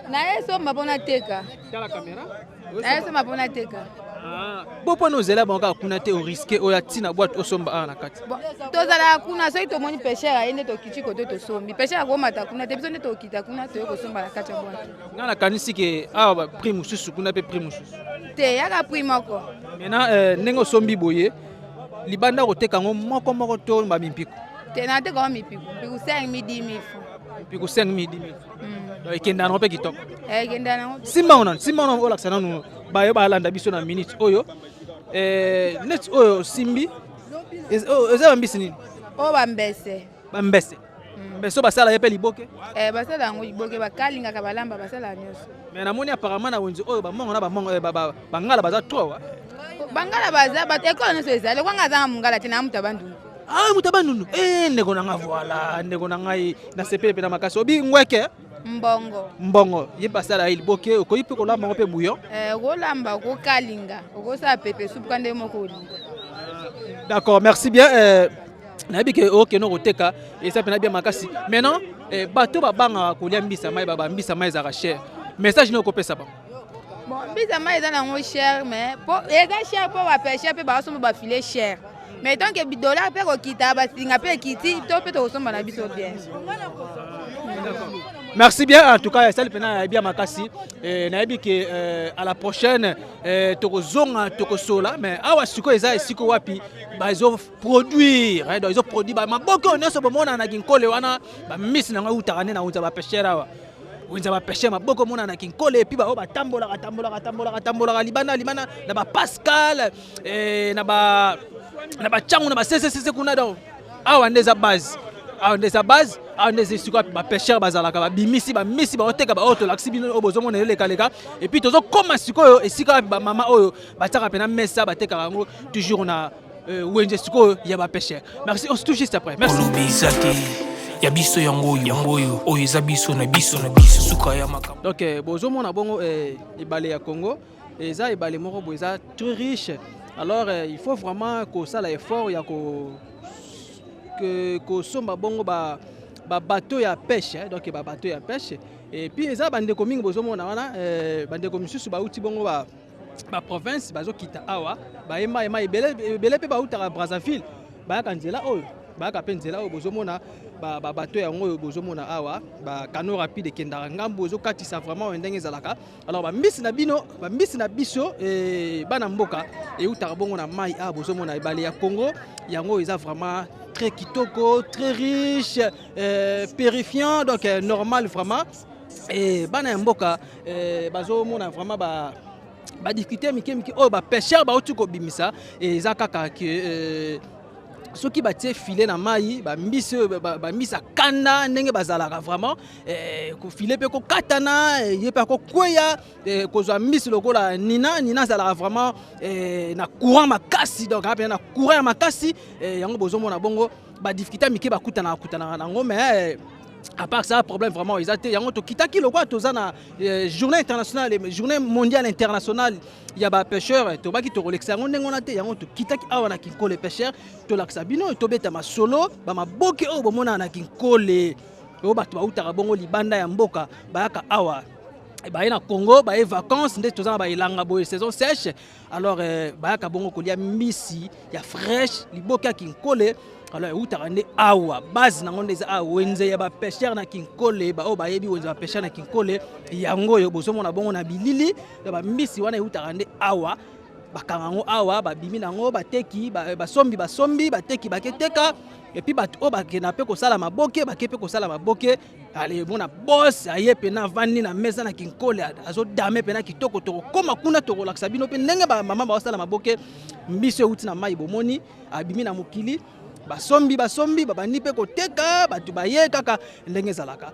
Naye somba mpo nateka. Tala caméra. Naye somba mpo nateka. Bo mpona ozela bango kaka kuna te, orisquer oyo atina boîte osomba awa na kati? Bon, tozalaka kuna, soki tomoni pêcheur aye nde tokiti kote tosombi. Pêcheur akomata kuna te, biso nde tokita kuna, toye kosomba na kati ya boîte. Ngai nakanisi ke awa prix mosusu, kuna mpe prix mosusu. Te, yaka prix moko. Maintenant eh, ndenge osombi boye libanda, koteka yango moko moko to bamimpiko? Te, nateka yango mipiku mpiku, 5 000, 10 000 francs. Mpiku 5 000, 10 000. Donc ekenda nango mpe kitoko. Ekenda nango. Simba ngo nanu, simba ngo olakisa nanu bayo balanda biso na minute oyo. Neti oyo osimbi eza bambisi nini? Oyo bambese. Bambese, mbese oyo basala ye mpe liboke? Basala yango liboke, bakalingaka, balamba, basala nyonso. Mais namoni apparemment na wenze oyo bamongo na bamongo bangala baza trop. Bangala baza, bato ekolo nyonso ezali. Okwanga azanga mongala te, na mutu abandundu. Ah, moto abandundu. Ndeko na nga, voilà, ndeko na ngai, nasepeli mpe na makasi. Obi ngweke? Mbongo. Mbongo ye basala ye liboke, okoki mpe kolamba yango mpe bouillon? Okolamba, okokalinga, okosala pepe supu ka ndenge moko olinga. D'accord, merci bien. Nayebi ke okende koteka, eza mpena bien makasi. Maintenant bato babangaka kolia mbisa mai, bambisa mai ezalaka cher, message nini okopesa bango? Bon, mbisa mai eza nango cher, mais po eza cher mpo bapêcheur mpe bakosomba bafilets cher, mais tant que dollar mpe kokita, basinga mpe ekiti to mpe tokosomba na biso bien. Merci bien, en tout cas esali mpena nayebi ya makasi. Nayebi ke à la prochaine tokozonga, tokosola. Mais awa sikoyo eza esika wapi bazoproduire, donc ezoproduire maboke oyo nyonso bomona na Kinkole wana. Bamisi nango eutaka nde na wenza bapêcheur awa, wenza bapêcheur, maboko omona na Kinkole. Et puis baoyo batambolaka tambolaka tambolaka tambolaka libanda libanda na bapascal, na bachango, na baccc kuna. Donc awa nde eza base, awa nde eza base, awa nde eza esika bapêcheur bazalaka, babimisi bamisi, baoteka, baoyo tolakisi bino oyo bozomona elekaleka. Et puis tozokóma sikoyo esika wapi bamama oyo batiaka mpena mesa, batekaka yango toujours na wenze sikoyo ya bapêcheur. Merci, on se touche juste après. Merci. Olobi eza te ya biso, yango oyo, yango oyo, oyo eza biso na biso na biso, suka ya makambo. Donc bozomona bongo ebale ya Congo eza ebale moko boye eza très riche. Alors il faut vraiment kosala effort ya kosomba bongo babateau ya pêche, donc babateau ya pêche. Et puis eza bandeko mingi bozomona wana, bandeko misusu bauti bongo ba baprovince, bazokita awa, bayema ema ebele ebele mpe bautaka Brazzaville, bayaka nzela oyo, bayaka mpe nzela oyo bozomona babateau yango oyo bozomona awa, bacanot rapide ekendaka ngambu, ezokatisa vraiment oyo ndenge ezalaka. Alors bambisi na bino, bambisi na biso, bana mboka, eutaka bongo na mai awa bozomona ebale ya Congo. Yango eza vraiment très kitoko, très riche, purifiant, donc normal vraiment. Bana ya mboka bazomona vraiment ba badifficulté mike mike oyo bapêcheur bauti kobimisa. Eza kaka ke soki batie filet na mai, bambisi oyo, bambisi akanda ndenge bazalaka vraiment, filet mpe kokatana, ye mpe akokweya kozwa mbisi lokola nina. Nina azalaka vraiment na courant makasi, donc aza na courant ya makasi. Yango bozomona bongo badifficulté mike bakutanaka kutanaka nango, mais à part ça, problème vraiment eza te. Yango tokitaki lokola toza na journée internationale, journée mondiale internationale ya bapêcheur, tobaki tokolekisa yango ndenge wana te. Yango tokitaki awa na Kinkole pêcheur, tolakisa bino, tobeta masolo bamaboke oyo bomonaka na Kinkole, oyo bato bautaka bongo libanda ya mboka bayaka awa, baye na Congo, baye vacances nde toza na baelanga boye, saison sèche. Alors bayaka bongo kolia mbisi ya fraîche, liboke ya Kinkole. Alors eutaka nde awa, base nango nde eza awa, wenze ya bapêcheur na Kinkole. Baoyo bayebi wenze ya bapêcheur na Kinkole, yango oyo bozomona bongo na bilili ya bambisi wana, eutaka nde awa. Bakanga yango awa, babimi nango, bateki, basombi, basombi, bateki, baketeka. Et puis bato oyo bakenda mpe kosala maboke, bake mpe kosala maboke. Ale mona boss aye mpena avandi na mesa na Kinkole, azodame mpena kitoko. Tokokóma kuna, tokolakisa bino mpe ndenge bamama baosala maboke. Mbisi euti na mai, bomoni, abimi na mokili, basombi, basombi, babandi mpe koteka. Bato baye kaka ndenge ezalaka,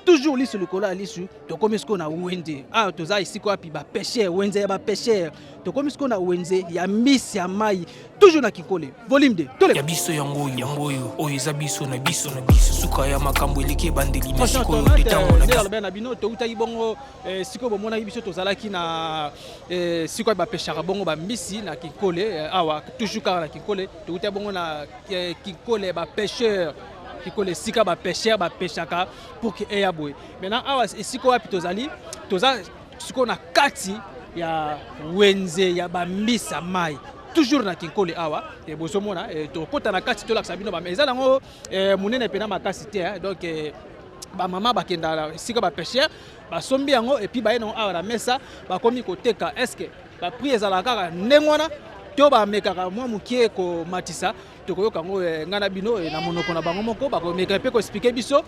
toujours lisu likolo ya lisu. Tokomi sikoyo na wenze. Awa toza esika wapi bapêcheur, wenze ya bapêcheur. Tokomi sikoyo na wenze ya mbisi ya mai, toujours na Kinkole, volume 2. Toleka. Ya biso yango oyo, yango oyo, oyo eza biso na biso na biso. Suka ya makambo eleki ebandeli, mais sikoyo nde ntango na biso. Alobi na bino, toutaki bongo sikoyo bomonaki biso tozalaki na sikoyo bapeshaka bongo bambisi na Kinkole. Awa toujours kaka na Kinkole, toutaki bongo na Kinkole bapêcheur, Kinkole esika bapêcheur bapeshaka pour que eya boye. Maintenant awa esika wapi tozali? Toza sikoyo na kati ya wenze ya bambisa mai, toujours na Kinkole awa. Bozomona, tokɔta na kati, tolakisa bino. Eza nango monene mpena makasi te. Donc bamama bakenda esika bapêcheur, basombi yango, et puis baye nango awa na mesa, bakomi koteka. Est-ce baprix ezalaka kaka ndenge wana to bamekaka mwa mokie komatisa? Tokoyoka yango ngai na bino na monoko na bango moko. Bakomeka mpe koexpliquer biso,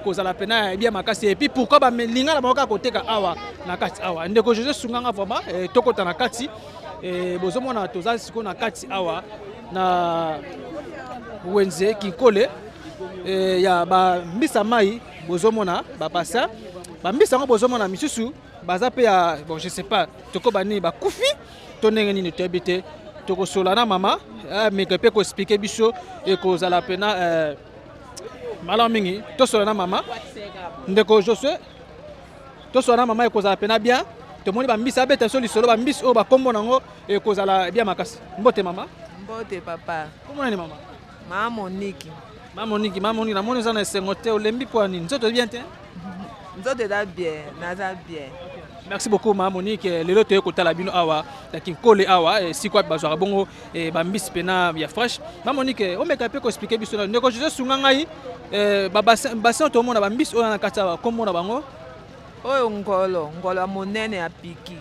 kozala mpena bien makasi. Et puis pourquoi balinga na bango kaka koteka awa na kati awa? Ndeko José, sunganga vraiment, tokota na kati. Bozomona, toza sikoyo na kati awa na wenze Kinkole ya bambisa mai. Bozomona bapasa bambisa yango, bozomona misusu baza mpe ya, bon, je sais pas tokoba nini, bakufi to ndenge nini, toyebi te. Tokosola na mama, ameka mpe koexpliquer biso, ekozala mpena malamu mingi. Tosola na mama, ndeko Josue, tosola na mama, ekozala mpena bien. Tomoni bambisi, abeta biso lisolo bambisi oyo bakombo nango, ekozala bien makasi. Mbote mama. Mbote papa. Kombo nani mama? Mama Moniki. Mama Moniki, mama Moniki, namoni oza na esengo te, olembi mpo nini? Nzoto bien te? Nzoto eza bien, naza bien. Merci beaucoup mama Monique. Lelo toye kotala bino awa na Kinkole awa, esika wapi bazwaka bongo bambisi mpena ya fraîche. Mama Monique, omeka mpe koexpliquer biso. Ndeko José, sunga ngai, babassin tomona bambisi oyo na kati awa, kombo na bango? Oyo ngolo, ngolo ya monene ya piki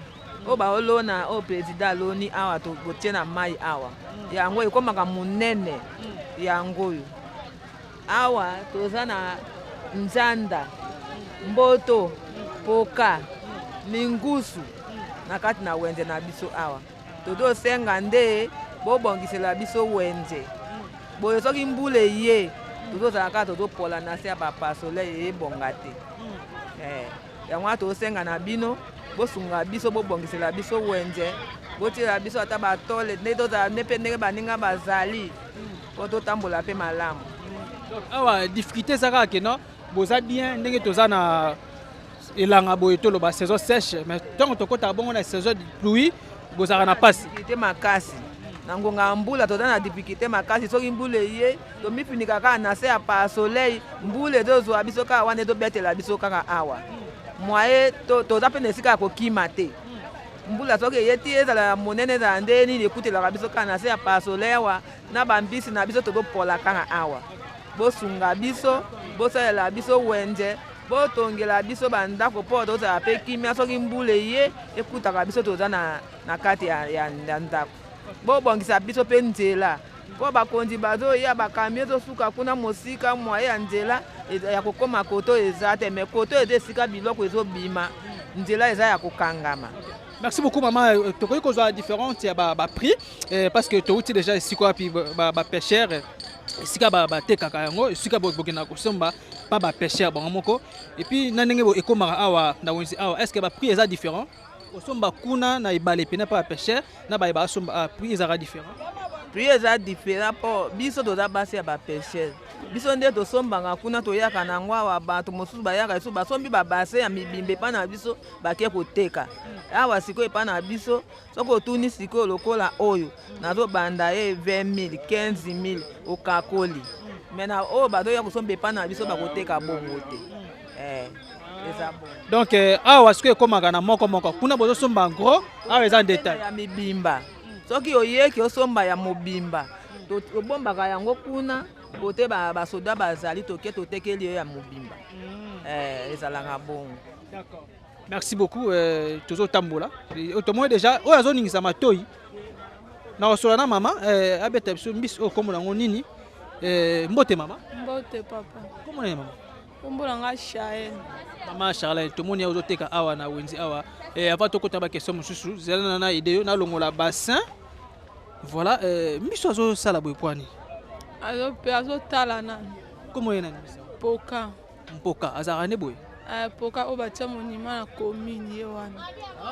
oyo baolona, oyo président aloni awa, totie na mai awa, yango ekomaka monene. Yango oyo awa toza na nzanda, mboto, poka, mingusu na kati na wenze na biso awa. Tozosenga nde bobongisela biso wenze boye. Soki mbula eye, tozozala kaka tozopola na se ya bapasole, eyebonga te. Yango wana tozosenga na bino, bosunga biso, bobongisela biso wenze, botiela biso ata batole nde tozala nde mpe ndenge baninga bazali, mpo totambola mpe malamu. Donc awa difficulté eza kaka que non, boza bien ndenge toza na elanga boye, toloba saison sèche, mais ntango tokɔtaka bongo na saison de pluie, bozalaka na mpasi. Difficulté makasi na ngonga ya mbula, toza na difficulté makasi. Soki mbula eye, tomifunika kaka na se ya parasoleil. Mbula ezozwa biso kaka wana, ezobetela biso kaka awa. Moye toza mpe na esika ya kokima te. Mbula soki eye ti ezala ya monene, ezala nde nini, ekutelaka biso kaka na se ya parasoleil awa na bambisi na biso, tozopola kaka awa. Bosunga biso, bosalela biso wenze, botongela biso bandako mpo tozala mpe kimia. Soki mbula eye, ekutaka biso toza na kati ya ndako. Bobongisa biso mpe nzela mpo bakonzi bazoya, bakamio ezosuka kuna mosika. Moyen ya nzela ya kokóma koto eza te, mais koto eza esika biloko ezobima, nzela eza ya kokangama. Merci beaucoup mama. Tokoki kozwa différente ya baprix parce que touti déjà esika wapi bapêcheur, esika batekaka yango, esika bokendaka kosomba pa bapêcheur bango moko, et puis na ndenge ekomaka awa na wenze awa, est ce que baprix eza différent? Kosomba kuna na ebale pene pa bapêcheur na baye basomba, prix ezalaka différent? Prix eza différent mpo biso toza basi ya bapêcheur. Biso nde tosombaka kuna, toyaka nango awa. Bato mosusu bayaka lisusu, basombi babassin ya mibimba epa na biso, bake koteka awa. Sikoyo epa na biso, soki otuni sikoyo lokola oyo nazobanda ye 20 000, 15 000 okakoli, mais na oyo bazoya kosomba epa na biso, bakoteka bongo te. Eza bongo. Donc awa sikoyo ekomaka na moko moko, kuna bozosomba gros, awa eza détail. Ya mibimba, soki oyeki osomba ya mobimba. Tobombaka yango kuna kote basoda bazali, toke totekeli ye ya mobimba. Ezalaka bongo. D'accord. Merci beaucoup. Tozotambola, tomoni déjà oyo azoningisa matoi na kosola na mama abeta biso mbisi oyo kombo nango nini. Mbote mama. Mbote papa. Kombo nani mama? Kombo na nga Charlene. Mama Charlene, tomoni ya ozoteka awa na wenze awa. Avant tokota baquestion mosusu, zela na ide yo nalongola bassin. Voilà, mbisi azosala boye pwani? Azope azotala nani. Kombo ye nani? Poka. Mpoka azalaka nde boye? Poka oyo batia monument na commune, ye wana.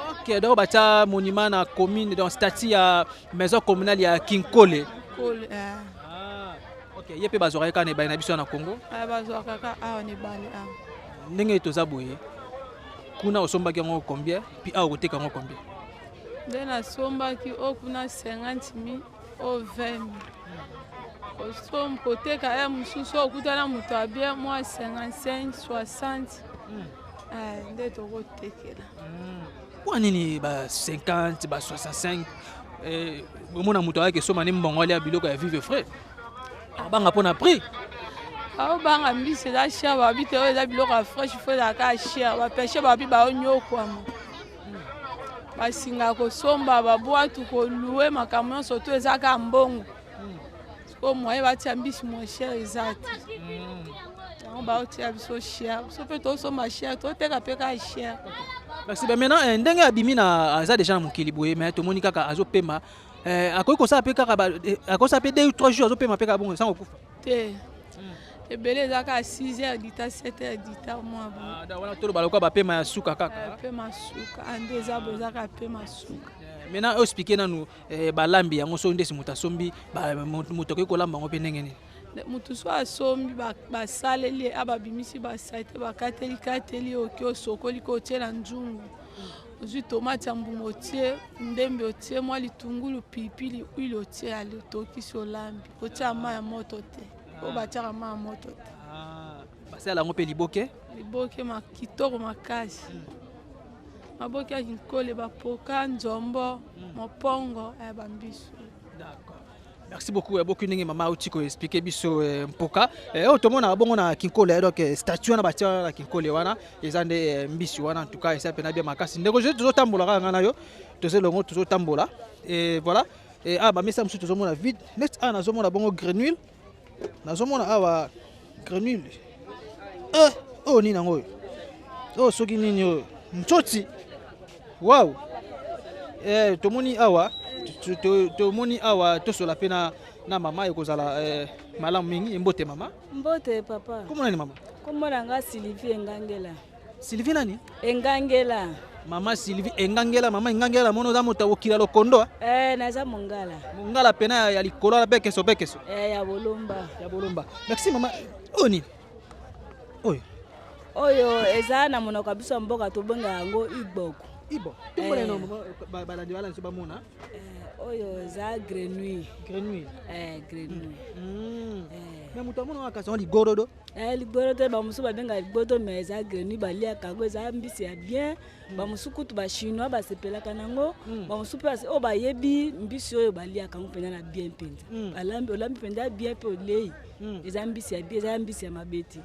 Ok, donc batia monument na commune, donc statue ya maison communale ya Kinkole. Kole, eh. Ah, ok, ye mpe bazwaka ye kaka na ebale na biso na Congo? Bazwaka kaka awa na ebale awa. Ndenge toza boye, kuna osombaki yango combien, puis awa okoteka yango combien? Nde nasombaki oyo kuna 50 000, oyo 20 000. Kosomba, koteka ya mosusu oyo okutana moto abie mwa 55, 60. Nde tokotekela. Mpo nini ba 50, ba 65? Omona moto ayaki esomba nde mbongo alia biloko ya vivre frais, abanga mpo na prix. Aobanga mbisi eza cher. Babi te oyo eza biloko ya fraîche, faut ezalaka cher. Bapêcheurs babi baonyokwama, basingaka kosomba babwatu, kolouer, makambo nyonso to eza kaka mbongo. Sikoyo moyen batia mbisi moins cher eza te. Yango baotia biso cher, biso mpe tosomba cher, toteka mpe kaka cher. Merci. Ben maintenant, ndenge abimi na aza déjà na mokili boye, mais tomoni kaka azopema, akoki kosala mpe kaka akosala mpe 2 ou 3 jours azopema mpe kaka bongo sango kokufa? Te, ebele eza kaka 6 heures dita, 7 heures dita, mwa bo. Wana toloba lokola bapema ya suka kaka. Pema suka nde eza boye, eza kaka pema suka. Maintenant, oexpliquer nanu balambi yango. So ndesi moto asombi, moto akoki kolamba yango mpe ndenge nini? Motu so asombi, basaleli ye, babimisi basali te, bakateli kateli, oki osokoli ko otie na nzungu, ozwi tomate ya mbuma otie, ndembe otie, mwa litungulu, pilipili, huile otie, ale otokisi, olambi, otia mai ya moto te, oyo batiaka mai ya moto te. Basala yango mpe liboke? Liboke kitoko makasi, maboke ya kinkole, bapoka, nzombo, mopongo ya bambiso. Merci beaucoup. Boki ndenge mama auti koexpliquer biso mpoka oyo tomonaka bongo na Kinkole. Donc statue wana batia wana na Kinkole wana eza nde mbisi wana. En tout cas, eza mpena bien makasi. Ndeko, je tozotambola kaka, ngai na yo toza elongo, tozotambola et voilà. Awa bamesa mosusu tozomona vide net. Awa nazomona bongo grenouille, nazomona awa grenouille. Oyo nini yango oyo? Oyo soki nini oyo? Ntsoti. Wow, tomoni awa, tomoni awa, tosola mpe na mama, ekozala malamu mingi. Mbote mama. Mbote papa. Kombo nani mama? Kombo na nga Sylvie Engangela. Sylvie nani? Engangela. Mama Sylvie Engangela. Mama Engangela, mona oza moto akokila lokondo. Eh, naza mongala. Mongala pena ya likolo ala, bekeso bekeso. Eh, ya Bolomba. Ya Bolomba. Merci mama. Oyo nini oyo? Oyo eza na monoko ya biso ya mboka tobenga yango iboko. Ibo tombona eno, balandi balandi so bamona. Oyo eza grenouille. Grenouille. Eh, grenouille. Mais moto amona kasi yango ligorodo. Eh, ligorodo, bamosusu babengaka ligorodo, mais eza grenouille. Baliaka yango, eza mbisi ya bien. Bamosusu kutu bachinois basepelaka nango, bamosusu mpe oyo bayebi mbisi oyo baliaka yango mpenza na bien mpenza. Balambi, olambi mpenza bien mpe olei, eza mbisi ya bien, eza mbisi ya mabe te.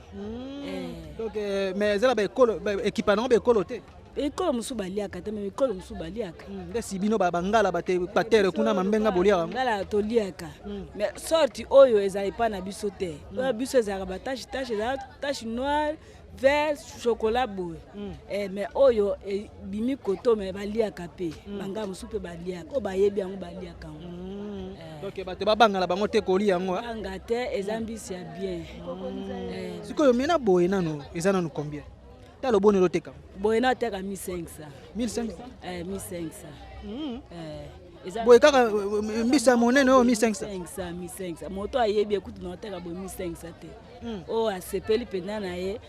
Donc mais eza na baekolo ekipa nango, baekolo te? Ekolo mosusu baliaka te, mais ekolo mosusu baliaka. Ndesi bino bangala batere kuna mambenga boliaka yango? Ngala toliaka, mais sorte oyo ezala epai na biso te. Oyo biso ezalaka batache tache, ezala tache noire, vert, chocolat boye. Mais oyo ebimi koto, mais baliaka mpe, bangala mosusu mpe baliaka, oyo bayebi yango baliaka yango. Donc bato babangala bango te kolia yango? Banga te, eza mbisi ya bien. Sikoyo mena boye nanu eza nanu combien? Tala oboni eloteka. Boye na oteka 1500. 1500? Eh, 1500. Eh, boye kaka mbisi ya monene oyo 1500? 1500, 1500. Moto ayebi ekutu na oteka boye 1500 te. Oyo asepeli mpenza na ye,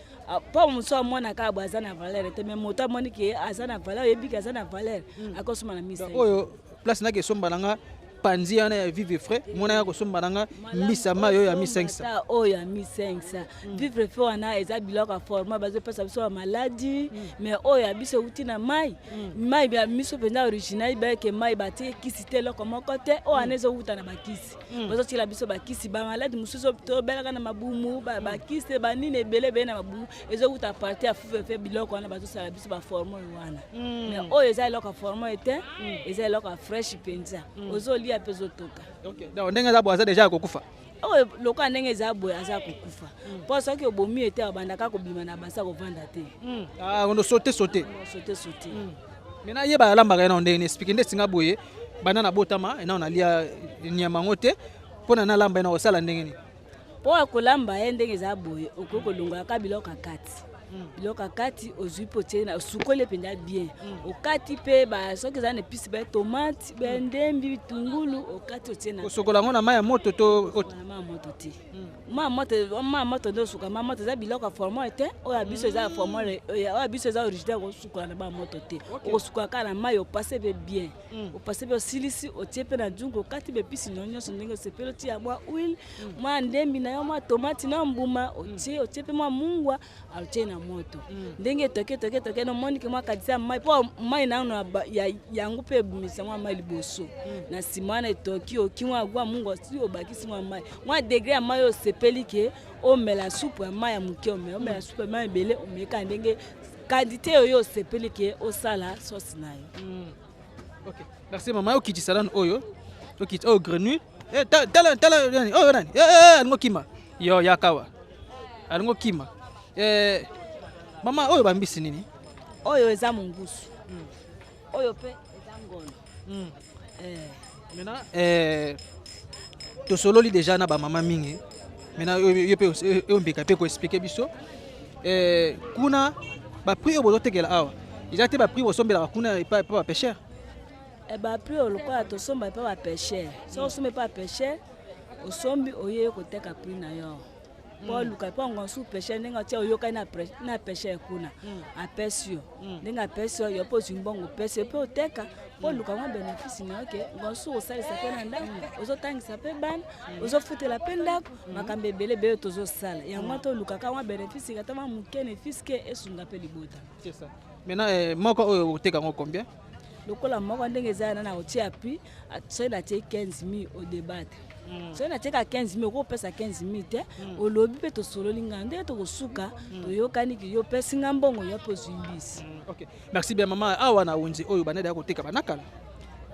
mpo mosu amona kaka boye aza na valeur te, mais moto amoni ke aza na valeur, oyebi ke aza na valeur, akosomba na 1500. Oyo place naki esomba na nga. Panzi wana ya vivre frais, mona ya kosomba nanga mbisa mai oyo ya 1500. Oyo ya 1500. Vivre frais wana eza biloko ya format bazopesa biso ya maladi, mais oyo ya biso euti na mai. Mai ya miso mpenza original bayeke mai batie kisi te eloko moko te oyo wana ezowuta na bakisi. Bazotiela biso bakisi bamaladi mosusu tobelaka na mabumu, bakisi banini ebele ebele na mabumu ezowuta parti ya vivre frais biloko wana bazosala biso baformol wana. Mais oyo eza eloko ya formol te, eza eloko ya fresh mpenza. Ozolia mpe ezotoka. Donc ndenge eza boye aza deja ya kokufa. Oyo lokola ndenge eza boye aza kokufa mpo soki obomi ye te abandaka kobima na basa kovanda te. Ono saute saute. Saute saute. Maintenant yeba alambaka ye na ndenge explique nde singa boye banda na botama na nalia nyama yango te mpona nalamba ye na kosala ndenge nini? Mpo ya kolamba ye ndenge eza boye okoki kolongolaka biloko ya kati. Biloko ya kati ozwi mpo otie na osukoli mpenza bien. Okati mpe soki eza na episi ba tomate ba ndembi bitungulu okati otie na kosokola yango na mai ya moto to na mai ya moto te. Mai ya moto nde osuka mai ya moto eza biloko ya formol te. Oyo ya biso eza ya formol, oyo ya biso eza original okosukola na mai ya moto te. Okosukola kaka na mai opase mpe bien. Opase mpe osilisi otie mpe na nzungu okati bepisi na yo nyonso ndenge osepeli otia mwa huile, mwa ndembi na yo, mwa tomate na mbuma otie, otie mpe mwa mungwa otie na moto. Ndenge etoke etoke etoke nomoni ke mwa katisa mai mpo mai nano yango mpe ebimisa mwa mai liboso. Na nsima wana etoki oki mwa gwa mungwa si obakisi mwa mai mwa degré ya mai oyo osepeli ke omela supu ya mai ya moke omela omela supu ya mai ebele omeka ndenge quantité oyo osepeli ke osala sauce na yo. Ok, merci mama. Okitisa nanu oyo okiti oyo grenouille. Tala tala nani oyo nani alingo kima yo yakawa alingo kima. Mama oyo bambisi nini? Oyo eza mongusu. Oyo mpe eza ngolo. Maintenant tosololi déjà na bamama mingi. Maintenant yo mpe oyo mbeka mpe koexpliquer biso kuna baprix oyo bozotekela awa eza te baprix bosombelaka kuna epa bapêcheur? Baprix oyo lokola tosomba epa bapêcheur, soki osomba epa bapêcheur osombi oye koteka prix na yo mpo oluka mpo ngonsu pêcheur ndenge atia oyokani na pêcheur kuna apesi yo ndenge apesi yo yo mpo ozwi mbongo opesi yo mpe oteka mpo oluka mwa bénéfice na yo ke ngonsu osalisa mpe na ndako ozotangisa mpe bana ozofutela mpe ndako makambo ebele ebele tozosala yango tolukaka mwa bénéfice kata mwa moke bénéfice ke esunga mpe libota. C'est ça. Maintenant moko oyo oteka yango combien? Lokola moko ndenge eza na otia prix soki natie 15 000 odébattre soki natieka 15 000 okopesa 15 000 te olobi mpe tosololi ngai ndenge tokosuka toyokani ki yo opesi nga mbongo yo mpe ozwi mbisi. Ok, merci bien mama. Awa na wenze oyo banede ya koteka banakala?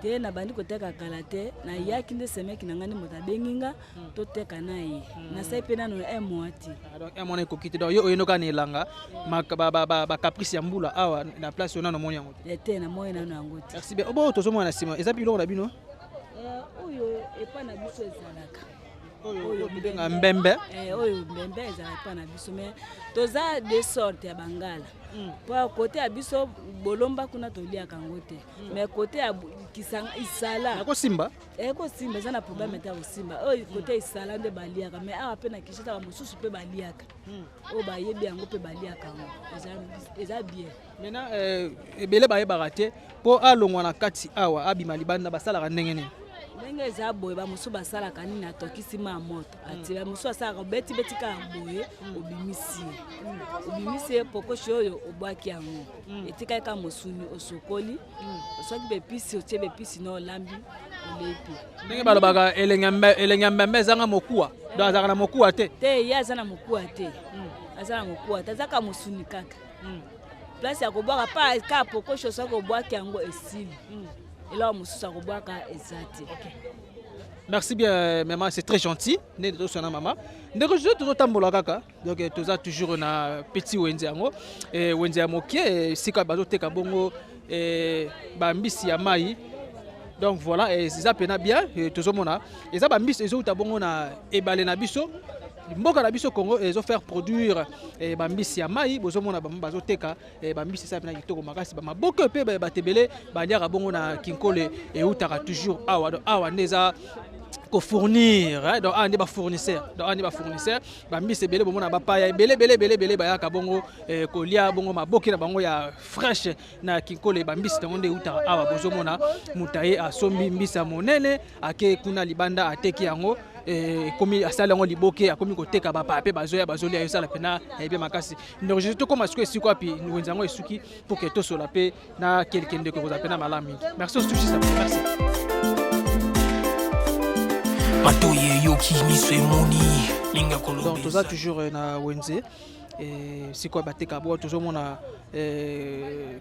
Te, nabandi koteka kala te. Nayaki nde semeki na ngai nde moto abengi nga toteka na ye. Nasali mpe nano un mois te. Donc un mois ekoki te. Donc yo oyenoka na elanga bacaprice ya mbula awa na place oyo nano omoni yango te? Te, namoni nano yango te. Merci bien. Obo tozomona na nsima eza biloko na bino? Oyo epa na biso ezalaka. Oyo tobenga mbembe. Oyo mbembe ezalaka epa na biso mais toza de sorte ya bangala mpo kote ya biso bolomba kuna toliaka yango te mais kote ya kisanga isala Ekosimba. Ekosimba, eza na problème te ya kosimba. Oyo kote isala nde baliaka mais awa mpe na Kinshasa bamosusu mpe baliaka oyo bayebi yango mpe baliaka yango eza bien. Maintenant ebele bayebaka te mpo alongwa na kati awa abima libanda basalaka ndenge nini? Ndenge eza boye bamosusu basalaka nini atokisi ma moto atie bamosusu asalaka obetibeti kaka boye obimisi ye obimisi ye pokoshi oyo obwaki yango etikali kaka mosuni osokoli soki bepisi otie bepisi na olambi olei mpe. Ndenge balobaka elenge ya mbembe ezanga mokuwa, donc azalaka na mokuwa te? Te, ye aza na mokuwa te, aza na mokuwa te, aza kaka mosuni kaka place ya kobwaka pa kaka pokoshi soki obwaki yango esili eloko mosusu akobwaka eza te. Merci bien maman, c'est très gentil. Nde tosana mama ndeko jo tozotambola kaka. Donc toza toujours na petit wenze yango wenze ya moke esika bazoteka bongo bambisi ya mai. Donc voilà, eza mpenza bien. Tozomona eza bambisi ezouta bongo na ebale na biso mboka na biso Congo ezofaire produire bambisi ya mai. Bozomona bango bazoteka bambisi eza mpenza kitoko makasi. Bamaboke mpe bato ebele baliaka bongo na Kinkole eutaka toujours awa. Donc awa nde eza. Kofournir, hein, donc awa nde bafournisseur, donc awa nde bafournisseur bambisi ebele, bomona bapaya ebele ebele ebele ebele bayaka bongo kolia bongo maboke na bango ya fraîche na Kinkole. Bambisi yango nde eutaka awa. Bozomona moto aye asombi mbisi ya monene, ake kuna libanda, ateki yango, ekomi asali yango liboke, akomi koteka. Bapaya mpe bazoya, bazolia, esala mpena bien makasi. Ndeko Jésus, tokóma sikoyo esika wapi wenze yango esuki pour ke tosola mpe na kelke ndeko, ekozala mpena malamu mingi. Merci osuki, merci. Matoyi eyoki, miso emoni mingi. Donc toza toujours na wenze sikoyo bateka bo, tozomona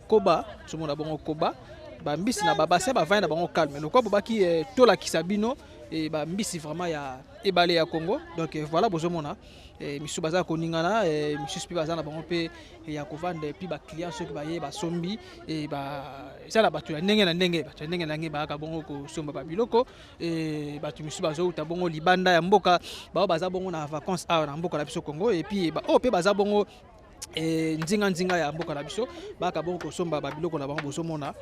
koba, tozomona bongo koba bambisi na babassin, bavandi na bango calme lokwa bobaki. Tolakisa bino bambisi vraiment ya ebale ya Congo. Donc voilà, bozomona misusu baza koningana, misusu mpe baza na bango mpe ya kovanda. Et puis baclient soki baye basombi, eza na bato ya ndenge na ndenge, bato ya ndenge na ndenge bayaka bongo kosomba babiloko. Bato misusu bazouta bongo libanda ya mboka, bao baza bongo na vacances awa na mboka na biso Congo, et puis oyo mpe baza bongo nzinga nzinga ya mboka na biso, baka bongo kosomba babiloko na bango. Bozomona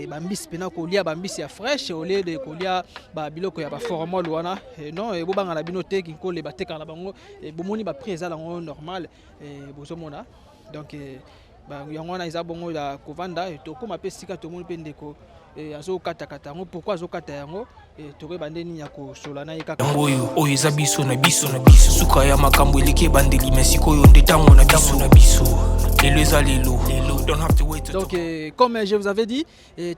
bambisi mpena, kolia bambisi ya fraîche au lieu de kolia babiloko ya baformol wana. Non, bobanga na bino te, Kinkole batekaka na bango. Bomoni baprix eza nango normal. Bozomona donc yango wana eza bongo ya kovanda. Tokóma mpe sika tomoni mpe ndeko azokatakata yango. Pourquoi azokata yango? Tokoyeba nde nini ya kosola na ye kaka. Yango oyo, oyo eza biso na biso na biso. Suka ya makambo eleki ebandeli, me sikoyo nde ntango na biso na biso. Lelo eza lelo, don't have to wait to Donc comme je vous avais dit,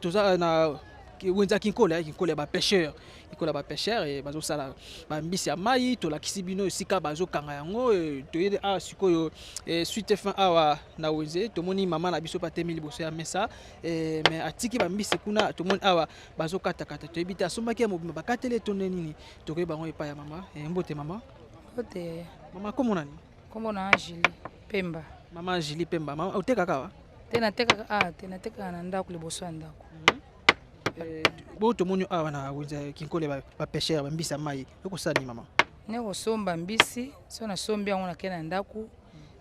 toza na wenze ya Kinkole, Kinkole ya bapêcheur, Kinkole ya bapêcheur. Bazosala bambisi ya mai, tolakisi bino esika bazokanga yango. Toyede awa sikoyo suite fin awa na wenze, tomoni mama na biso patemi liboso ya mesa, mais atiki bambisi kuna. Tomoni awa bazokatakata, toyebi te asombaki ya mobimba, bakateli etonde nini. Tokoyeba yango epai ya mama. Mbote mama. Mbote. Mama, kombo nani? Kombo na Julie Pemba. Mama Julie Pemba, mama, otekaka awa? Te, natekaka ah te, natekaka na ndako, liboso ya ndako. Bo tomoni awa na wenze Kinkole bapêcheur bambisi ya mai, ekosala nini, mama? Ne kosomba mbisi. So nasombi yango, nakei na ndako,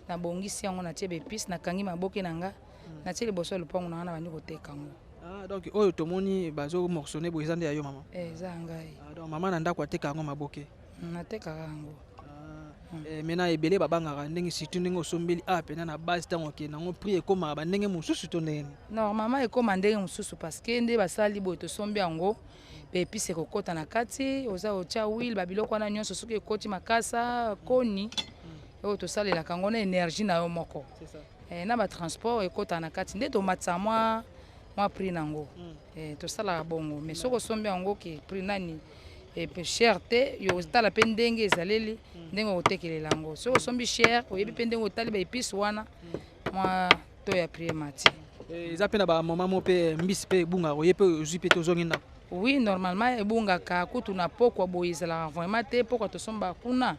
nabongisi yango, natie baépices, nakangi maboke na nga, natie liboso ya lopango na nga, na bandi koteka yango. Ah, donc oyo tomoni bazomorçonner boye eza nde ya yo, mama? Eza ya ngai. Ah, donc mama na ndako ateka yango maboke? Natekaka yango. Maintenant ebele babangaka ndenge, surtout ndenge osombeli awa mpena na base, ntango okende yango prix ekomaka bandenge mosusu to ndenge nini? Normalement ekóma ndenge mosusu parce que nde basali boye, tosombi yango, baépices ekokɔta na kati, oza otya huile, babiloko wana nyonso soki ekoti makasa koni oyo tosalelaka yango na énergie na yo moko na batransport ekɔta na kati, nde tomatisa mwa prix nango. Tosalaka bongo, mais soki osombi yango ke prix nani cher te, yo otala mpe ndenge ezaleli, ndenge okotekelela yango. Soki osombi cher, oyebi mpe ndenge otali baépices wana, mwa to ya prix emati. Eza mpe na bamoma mo mpe mbisi mpe ebungaka, oye mpe ozwi mpe tozongi ndako? Oui, normalement ebungaka kutu na pokwa boye, ezalaka vraiment te. Pokwa tosombaka kuna,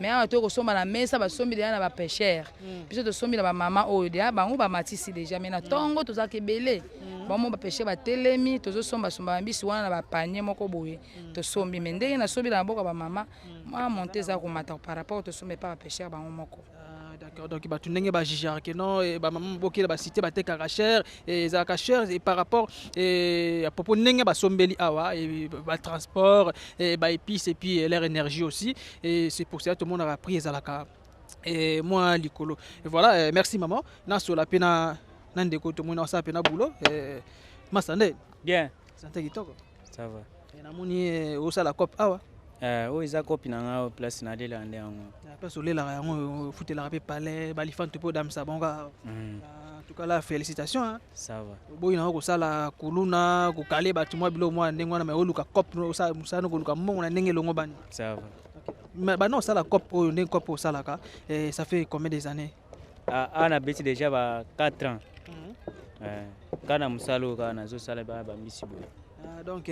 mais awa toyei kosomba na mesa, basombi deja na bapêcheur. Biso tosombi na bamama oyo deja bango bamatisi deja, mais na ntongo tozalaka ebele, bango bapêcheur batelemi, tozosombasomba bambisi wana na bapanier moko boye tosombi. Mais ndenge nasombi na maboko ya bamama, mwa monte eza komata par rapport tosombi epa bapêcheur bango moko. D'accord, donc bato ndenge bajugeaka ke non, bamama bokela basite batekaka cher, ezalaka cher et par rapport à propos ndenge basombeli awa, batransport, baépices et puis leur énergie aussi, et c'est pour cela tomonaka prix ezalaka mwa likolo. Et voilà, merci maman. Nasola mpe na ndeko, tomoni asala mpe na boulot. Masa nde? Bien. Santé kitoko? Ça va. Namoni osala cope awa. Oyo eza kopi na nga, place nalela nde yango. Place olelaka yango, ofutelaka mpe palais balifante mpe odamisa bango kaka. En tout cas là, félicitations, hein. Ça va. Oboyi nango kosala kuluna, kokale bato mwa biloko mwa ndenge wana, mai oluka cope, osala mosala koluka mbongo na ndenge elongo bani. Ça va. Mais bana osala cope oyo, ndenge cope osalaka, ça fait combien des années? Ah, nabeti déjà ba 4 ans kaka na mosala oyo, kaka nazosala bana bambisi boye. Ah, donc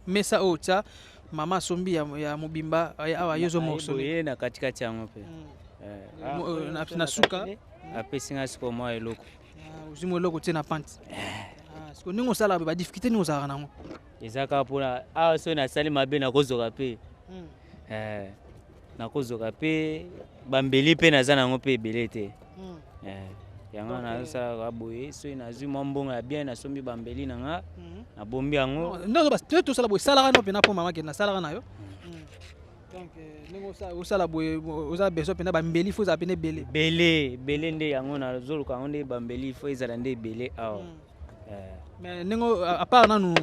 mesa oyo tia, mama asombi ya mobimba awa, yo ozomorceler? Ye na katikati yango mpe. Na suka. Apesi nga sikoyo mwa eloko. Ozwi mwa eloko, tie na pante. Sikoyo ndenge osalaka, badifficulté nini ozalaka nango? Eza kaka mpona awa, soki nasali mabe nakozoka mpe, nakozoka mpe bambeli mpe naza nango mpe ebele te. Yango nazosalaka boye, soki nazwi mwa mbongo ya bien, nasombi bambeli na nga, nabombi yango. Nde tosala boye, salaka no mpena mpo mama kende nasalaka na yo. Donc ndenge osala boye, oza besoin mpena bambeli, fo ezala mpena ebele. Ebele, ebele nde yango nazoluka yango, nde bambeli fo ezala nde ebele awa. Mais ndenge à part nanu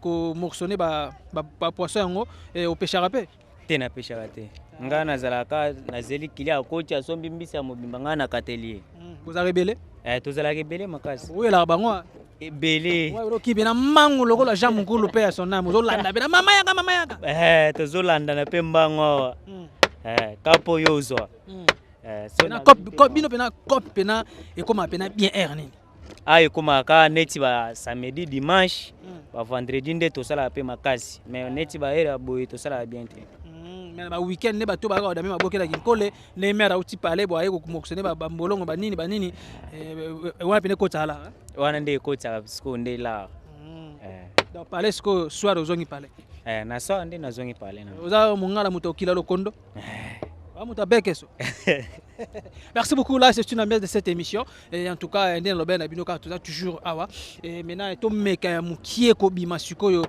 komorçonner bapoisson yango, opeshaka mpe? Te, napeshaka te. Ngai nazalaka nazeli kili akoti, asombi mbisi ya mobimba, ngai nakateli ye. Bozalaka ebele? Tozalaka ebele makasi. Oyelaka bango? Ebele. Oki mpena mangu lokola Jean Mokulu mpe ya son âme, ozolanda mpena mama yaka, mama yaka. Tozolandana mpe mbango awa ka mpo oyo ozwa. Bino mpena cope mpena ekóma mpena bien aire nini? Awa ekomaka kaka neti basamedi, dimanche, bavendredi nde tosalaka mpe makasi, mais neti baheure ya boye tosalaka bien te. Mais na baweekend nde bato bayaka badame mabokelaki nkole nde mare auti pale bo aye komokisone bambolongo banini banini wana pene ekotaka la. Wana nde ekotisaka sikoyo nde lar. Donc pale sikoyo soir ozongi pale? Na soir nde nazongi pale na. Oza mongala, moto okila lokondo, moto abekeso. Merci beaucoup. Là, c'est une ambiance de cette émission. Et en tout cas, ndenge nalobi na bino kaka, toza toujours awa. Et maintenant, tomeka ya mokie kobima sikoyo,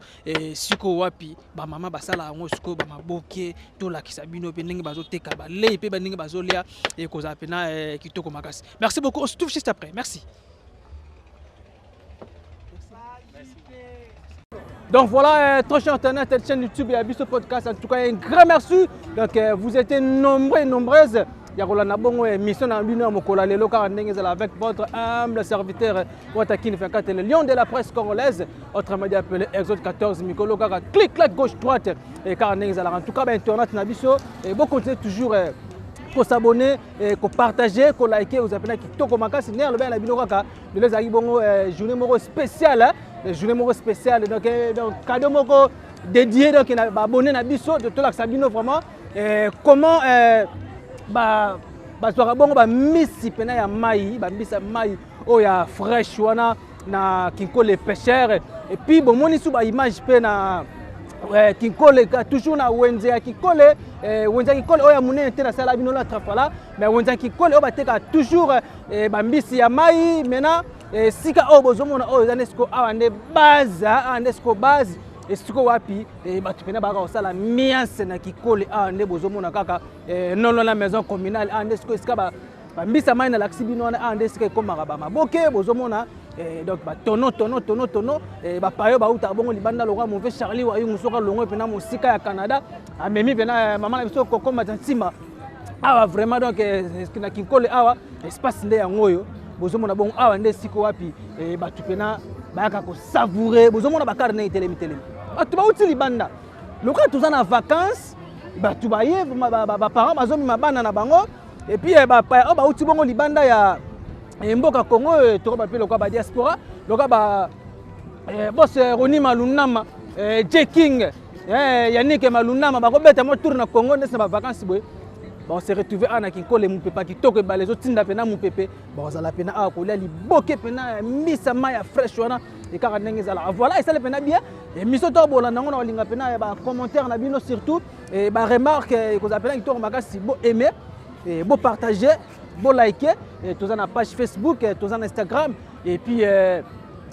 sikoyo wapi bamama basala yango sikoyo bamaboke, tolakisa bino mpe ndenge bazoteka balei mpe bandenge bazolia, ekozala mpena kitoko makasi. Merci beaucoup. On se trouve juste après. Merci. Donc voilà, très cher internet, chaîne YouTube et Abisso Podcast. En tout cas, un grand merci. Donc, vous êtes nombreux et nombreuses. Ya kolanda bongo émission na bino ya mokolo ya lelo kaka ndenge ezala avec votre humble serviteur Watakini 24, le lion de la presse congolaise, autrement dit appelé Exode 14, mikolo kaka clic clac gauche droite et kaka ndenge ezalaka. En tout cas, ba internet na biso et bon, continuez toujours kosabonner, kopartager, koliker, ozapena kitoko makasi. Ndenge alobi na bino kaka, lelo ezalaki bongo journée moko spéciale, journée moko spéciale, donc cadeau moko dédié donc na baabonné na biso, tolakisa bino vraiment comment bazwaka bongo bamisi mpena ya mai, bambisi ya mai oyo ya fraîche wana na Kinkole pêcheur. Et puis bomoni su baimage mpe na Kinkole, toujours na wenze ya Kinkole, wenze ya Kinkole oyo ya monene te nasala bino l'autre fois là, mais wenze ya Kinkole oyo batekaka toujours bambisi ya mai. Maintenant, esika oyo bozomona oyo eza nde siko awa nde base, awa nde siko base, esiko wapi bato mpena bayaka kosala mianse na Kikole. Awa nde bozomona kaka nono na maison communale. Awa nde siko esika bambisa mai nalakisi bino wana. Awa nde esika ekomaka bamaboke bozomona, donc batono tono tono tono, bapayo bautaka bongo libanda lokola mauvais Charlie Wayungu, soki alongwe mpena mosika ya Canada, amemi mpena mama na biso kokoma ntima awa vraiment. Donc na Kinkole awa, espace nde yango oyo bozomona bongo. Awa nde esika wapi bato mpena bayaka kosavourer. Bozomona bakare ndenge etelemi telemi, bato bauti libanda. Lokola toza na vacance, bato baye, baparent bazomema bana na bango, et puis bapaya oyo bauti bongo libanda ya mboka Congo, tokoba mpe lokola badiaspora, lokola ba bos Roni Malunama, J King, Yannick Malunama, bakobeta mwa tour na Congo ndesi na bavacance boye, bakose retrouver awa na Kinkole. Mopepe ya kitoko, ebale ezotinda mpena mopepe, bakozala mpena awa kolia liboke mpena ya mbisa mai ya fraîche wana ekaka ndenge ezalaka. Voilà, esali mpena bien émission. To bolanda yango na kolinga mpena ya bacommentaire na bino, surtout baremarque, ekozala mpena kitoko makasi. Bo aimer, bo partager, bo liker. Toza na page Facebook, toza na Instagram et puis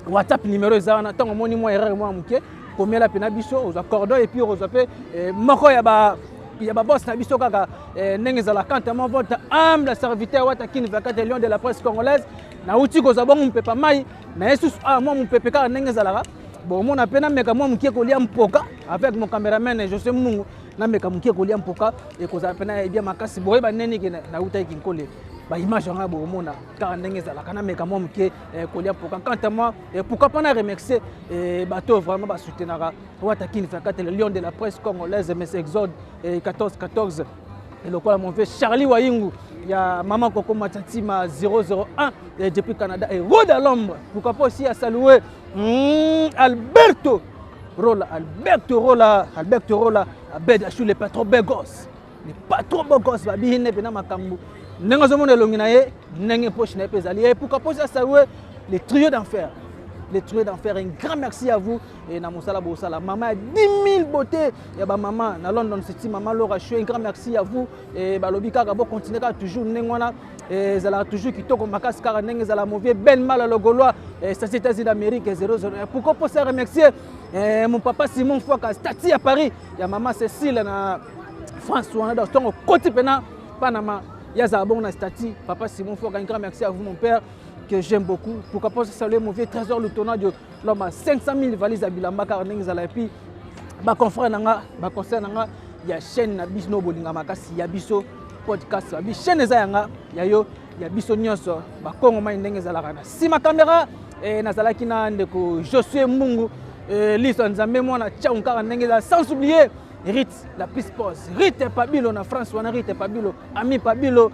WhatsApp, numéro eza wana. Ntango omoni mwa erreur mwa moke, komela mpena biso, ozwa cordon et puis ozwa mpe moko ya ba ya baboss na biso kaka ndenge ezala. Quant à moi, votre humble serviteur Watakini 24, lion de la presse congolaise, nauti kozwa bongo mopepa mai na ye susu awa, mwa mopepe kaka ndenge ezalaka. Bomona mpe nameka mwa mokie kolia mpoka avec mon cameraman José Mungu, nameka mokie kolia mpoka, ekozala mpe na bien makasi. Boyeba ndeni ke nautaki Kinkole, baimage yango bomona kaka ndenge ezalaka. Nameka mwa moke kolia mpoka. Quant à moi, pourquoi pas na remercier bato vraiment basoutenaka Watakini 24, le lion de la presse congolaise, mais Exode 14 14, lokola mon vieux Charlie Wayingu ya Maman Coco Machatima 001 depuis Canada et Rod à l'ombre. Pourquoi pas aussi à saluer Alberto Rola, Alberto Rola, Alberto Rola, Abed Achou, le patron Begos, le patron Begos, babihine pena makambu ndenge ozomona elongi na ye, ndenge poche na ye mpe ezali. Et pourquoi pas aussi à saluer les trio d'enfer. Les Troués d'Enfer, un grand merci à vous. Et na mosala bosala mama ya 10 000 beauté ya ba mama na London City, mama Laura Chou, un grand merci à vous. Et balobi kaka bo continuer kaka toujours ndenge wana, ezalaka toujours kitoko makasi kaka ndenge ezala. Movie Ben Mala le Gaulois, c'est États-Unis d'Amérique 001. Pourquoi pas se remercier mon papa Simon Fouaka, Stati à Paris, ya maman Cécile na France wana, donc ntongo koti mpena Panama yazala bongo na Stati. Papa Simon Fouaka, un grand merci à vous, mon père que j'aime beaucoup. Pourquoi pas saluer mon vieux Trésor le tournoi de l'homme à 500 000 valises à bilamba kaka ndenge ezala. Et puis baconfrère na nga, baconseil na nga ya chaîne na biso bolinga makasi ya biso podcast, babi chaîne eza yanga, ya yo, ya biso nyonso bakongo mai ndenge ezalaka. Na nsima caméra nazalaki na ndeko Josue Mbungu, liso ya Nzambe, mwana tiangu kaka ndenge ezala. Sans oublier Rit la Pispos, Rite Pabilo na France wana, Rite Pabilo, ami Pabilo,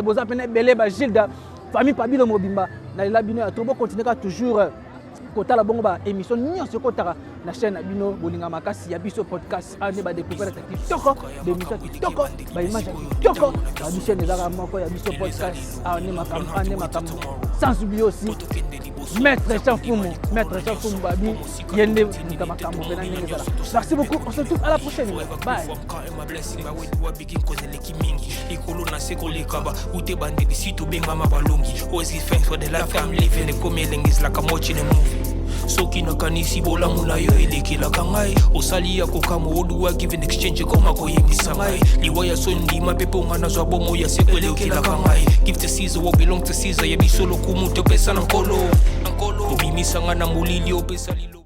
boza pene ebele, bagilda, famille Pabilo mobimba, nalela bino ya trop. Bokontinue kaka toujours kotala bongo baémission nyonso ekotaka na chaîne na bino bolinga makasi ya biso podcast. Ane badécouverte ya kitoko, baémission ya kitoko, baimage ya kitoko, babi chaîne ezaka moko ya biso podcast. Ane makambo, ane makambo. Sans oublier aussi maître Jean Fumu, maître Jean Fumu, babi ye nde moto makambo mpena ndenge ezala. Merci beaucoup, on se retrouve à la prochaine, bye. Likolo na se koleka ba ute bandeli si tobengama balongi. Always give thanks for the life I'm living. Ekomi elengi ezalaka watching a movie. Soki nakanisi bolamu na yo elekelaka ngai, osali ya kokamwa oduwa give in exchange ekoma koyembisa ngai liwa ya so ndima mpe mponga nazwa bomo ya seko elekelaka ngai. Give to Caesar what belong to Caesar. Ya biso lokumu topesa na Nkolo. Obimisanga na molili, opesa lilo.